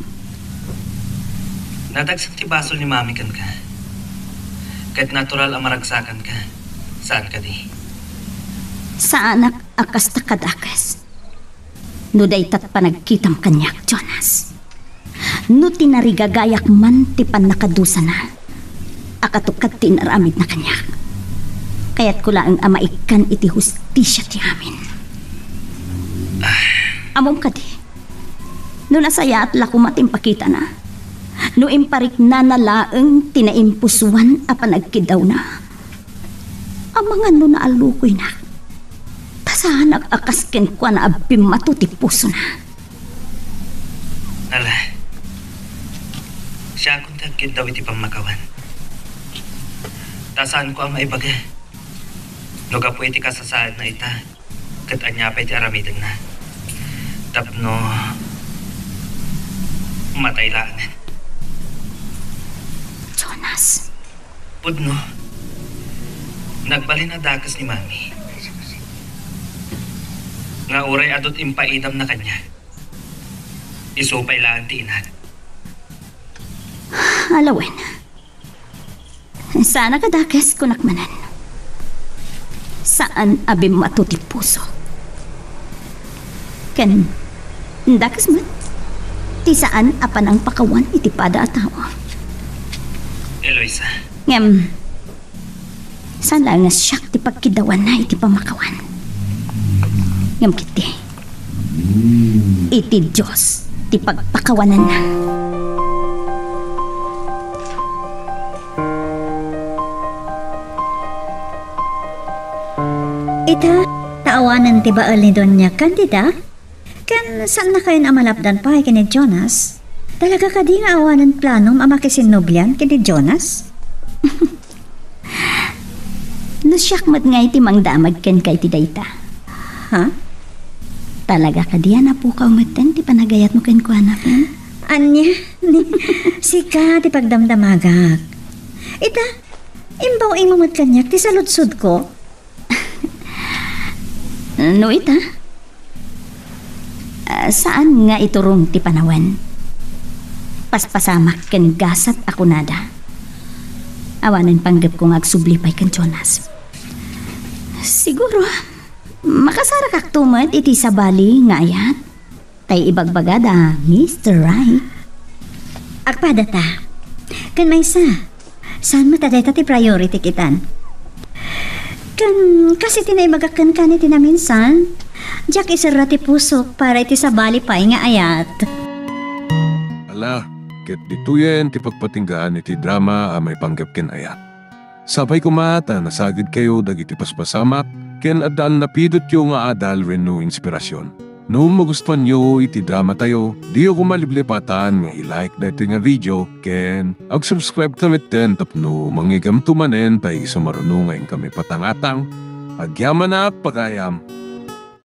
Nadagsak ti basol ni Mami kenka. Ket natural a maragsakan ka. Saan kadi? Saanak a kasta kadakes. No daytat panagkitam kaniak, Jonas. No tinarigagayak man ti pannakadusana, a katukad ti inaramidna kaniak, kayatko laeng a maikkan iti hustisia ti amin. Ammom kadi, no nasayaat la koma ti impakitana, no impariknana laeng ti naimpusoan a panagkidawna, amangan no naallukoynak, ta saanak a kas kenkuana a bimmato ti pusona. Ala, Agkiddaw iti pammakawan. Ta saanko a maibaga no gapu iti kasasaadna ita, ket ania pay ti aramidenna. Tapno matay laengen. Jonas. Pudno, nagbalin a dakes ni Mami nga uray adu ti impaidamna kaniak, isu pay laeng ti inak. Alawen. Saan a kadakes, kunak manen. Saan a bimmato ti puso. Ken dakes met ti saan a panangpakawan iti pada a tao. Eloisa. Ngem, saan laeng nga siak ti pagkiddawanna iti pammakawan. Ngem ketdi, iti Dios ti pagpakawananna. Ita, ta awanen ti bael ni Doña Candida, ken saannakayon a malapdan pay ken ni Jonas. Talaga kadi nga awanen planom a makisinnublian ken ni Jonas? No siak met ngay ti mangdamag kenka iti dayta. Ha? Talaga kadi a napukaw metten ti panagayatmo kenkuana, Pen? Ania? Ni, sika ti pagdamdamagak. Ita, imbaw-im mo met kaniak ti saludsodko. No ita, ah, saan nga iturong ti panawen. Paspasamak ken gasat a kunada. Awanen panggepko nga agsubli pay ken Jonas. Siguro, makasarakakto met iti sabali nga ayat. Tay ibagbaga da Mister Right. Agpada ta. Ken maysa, saan met a dayta ti priority kitan? Ken kas iti naibagak kenka iti naminsan, diak iserra ti pusok para iti sabali pay nga ayat. Ala, ket ditoyen ti pagpatinggaan iti drama a maipanggep ken ayat. Sapay koma ta nasagidkayo dagiti paspasamak ken adda a napidotyo nga adal wenno inspirasyon. No magustuanyo iti dramatayo, diyo koma liplipatan nga i-like daytoy nga video ken ag-subscribe ta metten tapno mangigamto manen tay isu maruno nga inkami patangatang. Agyamanak, pagayam!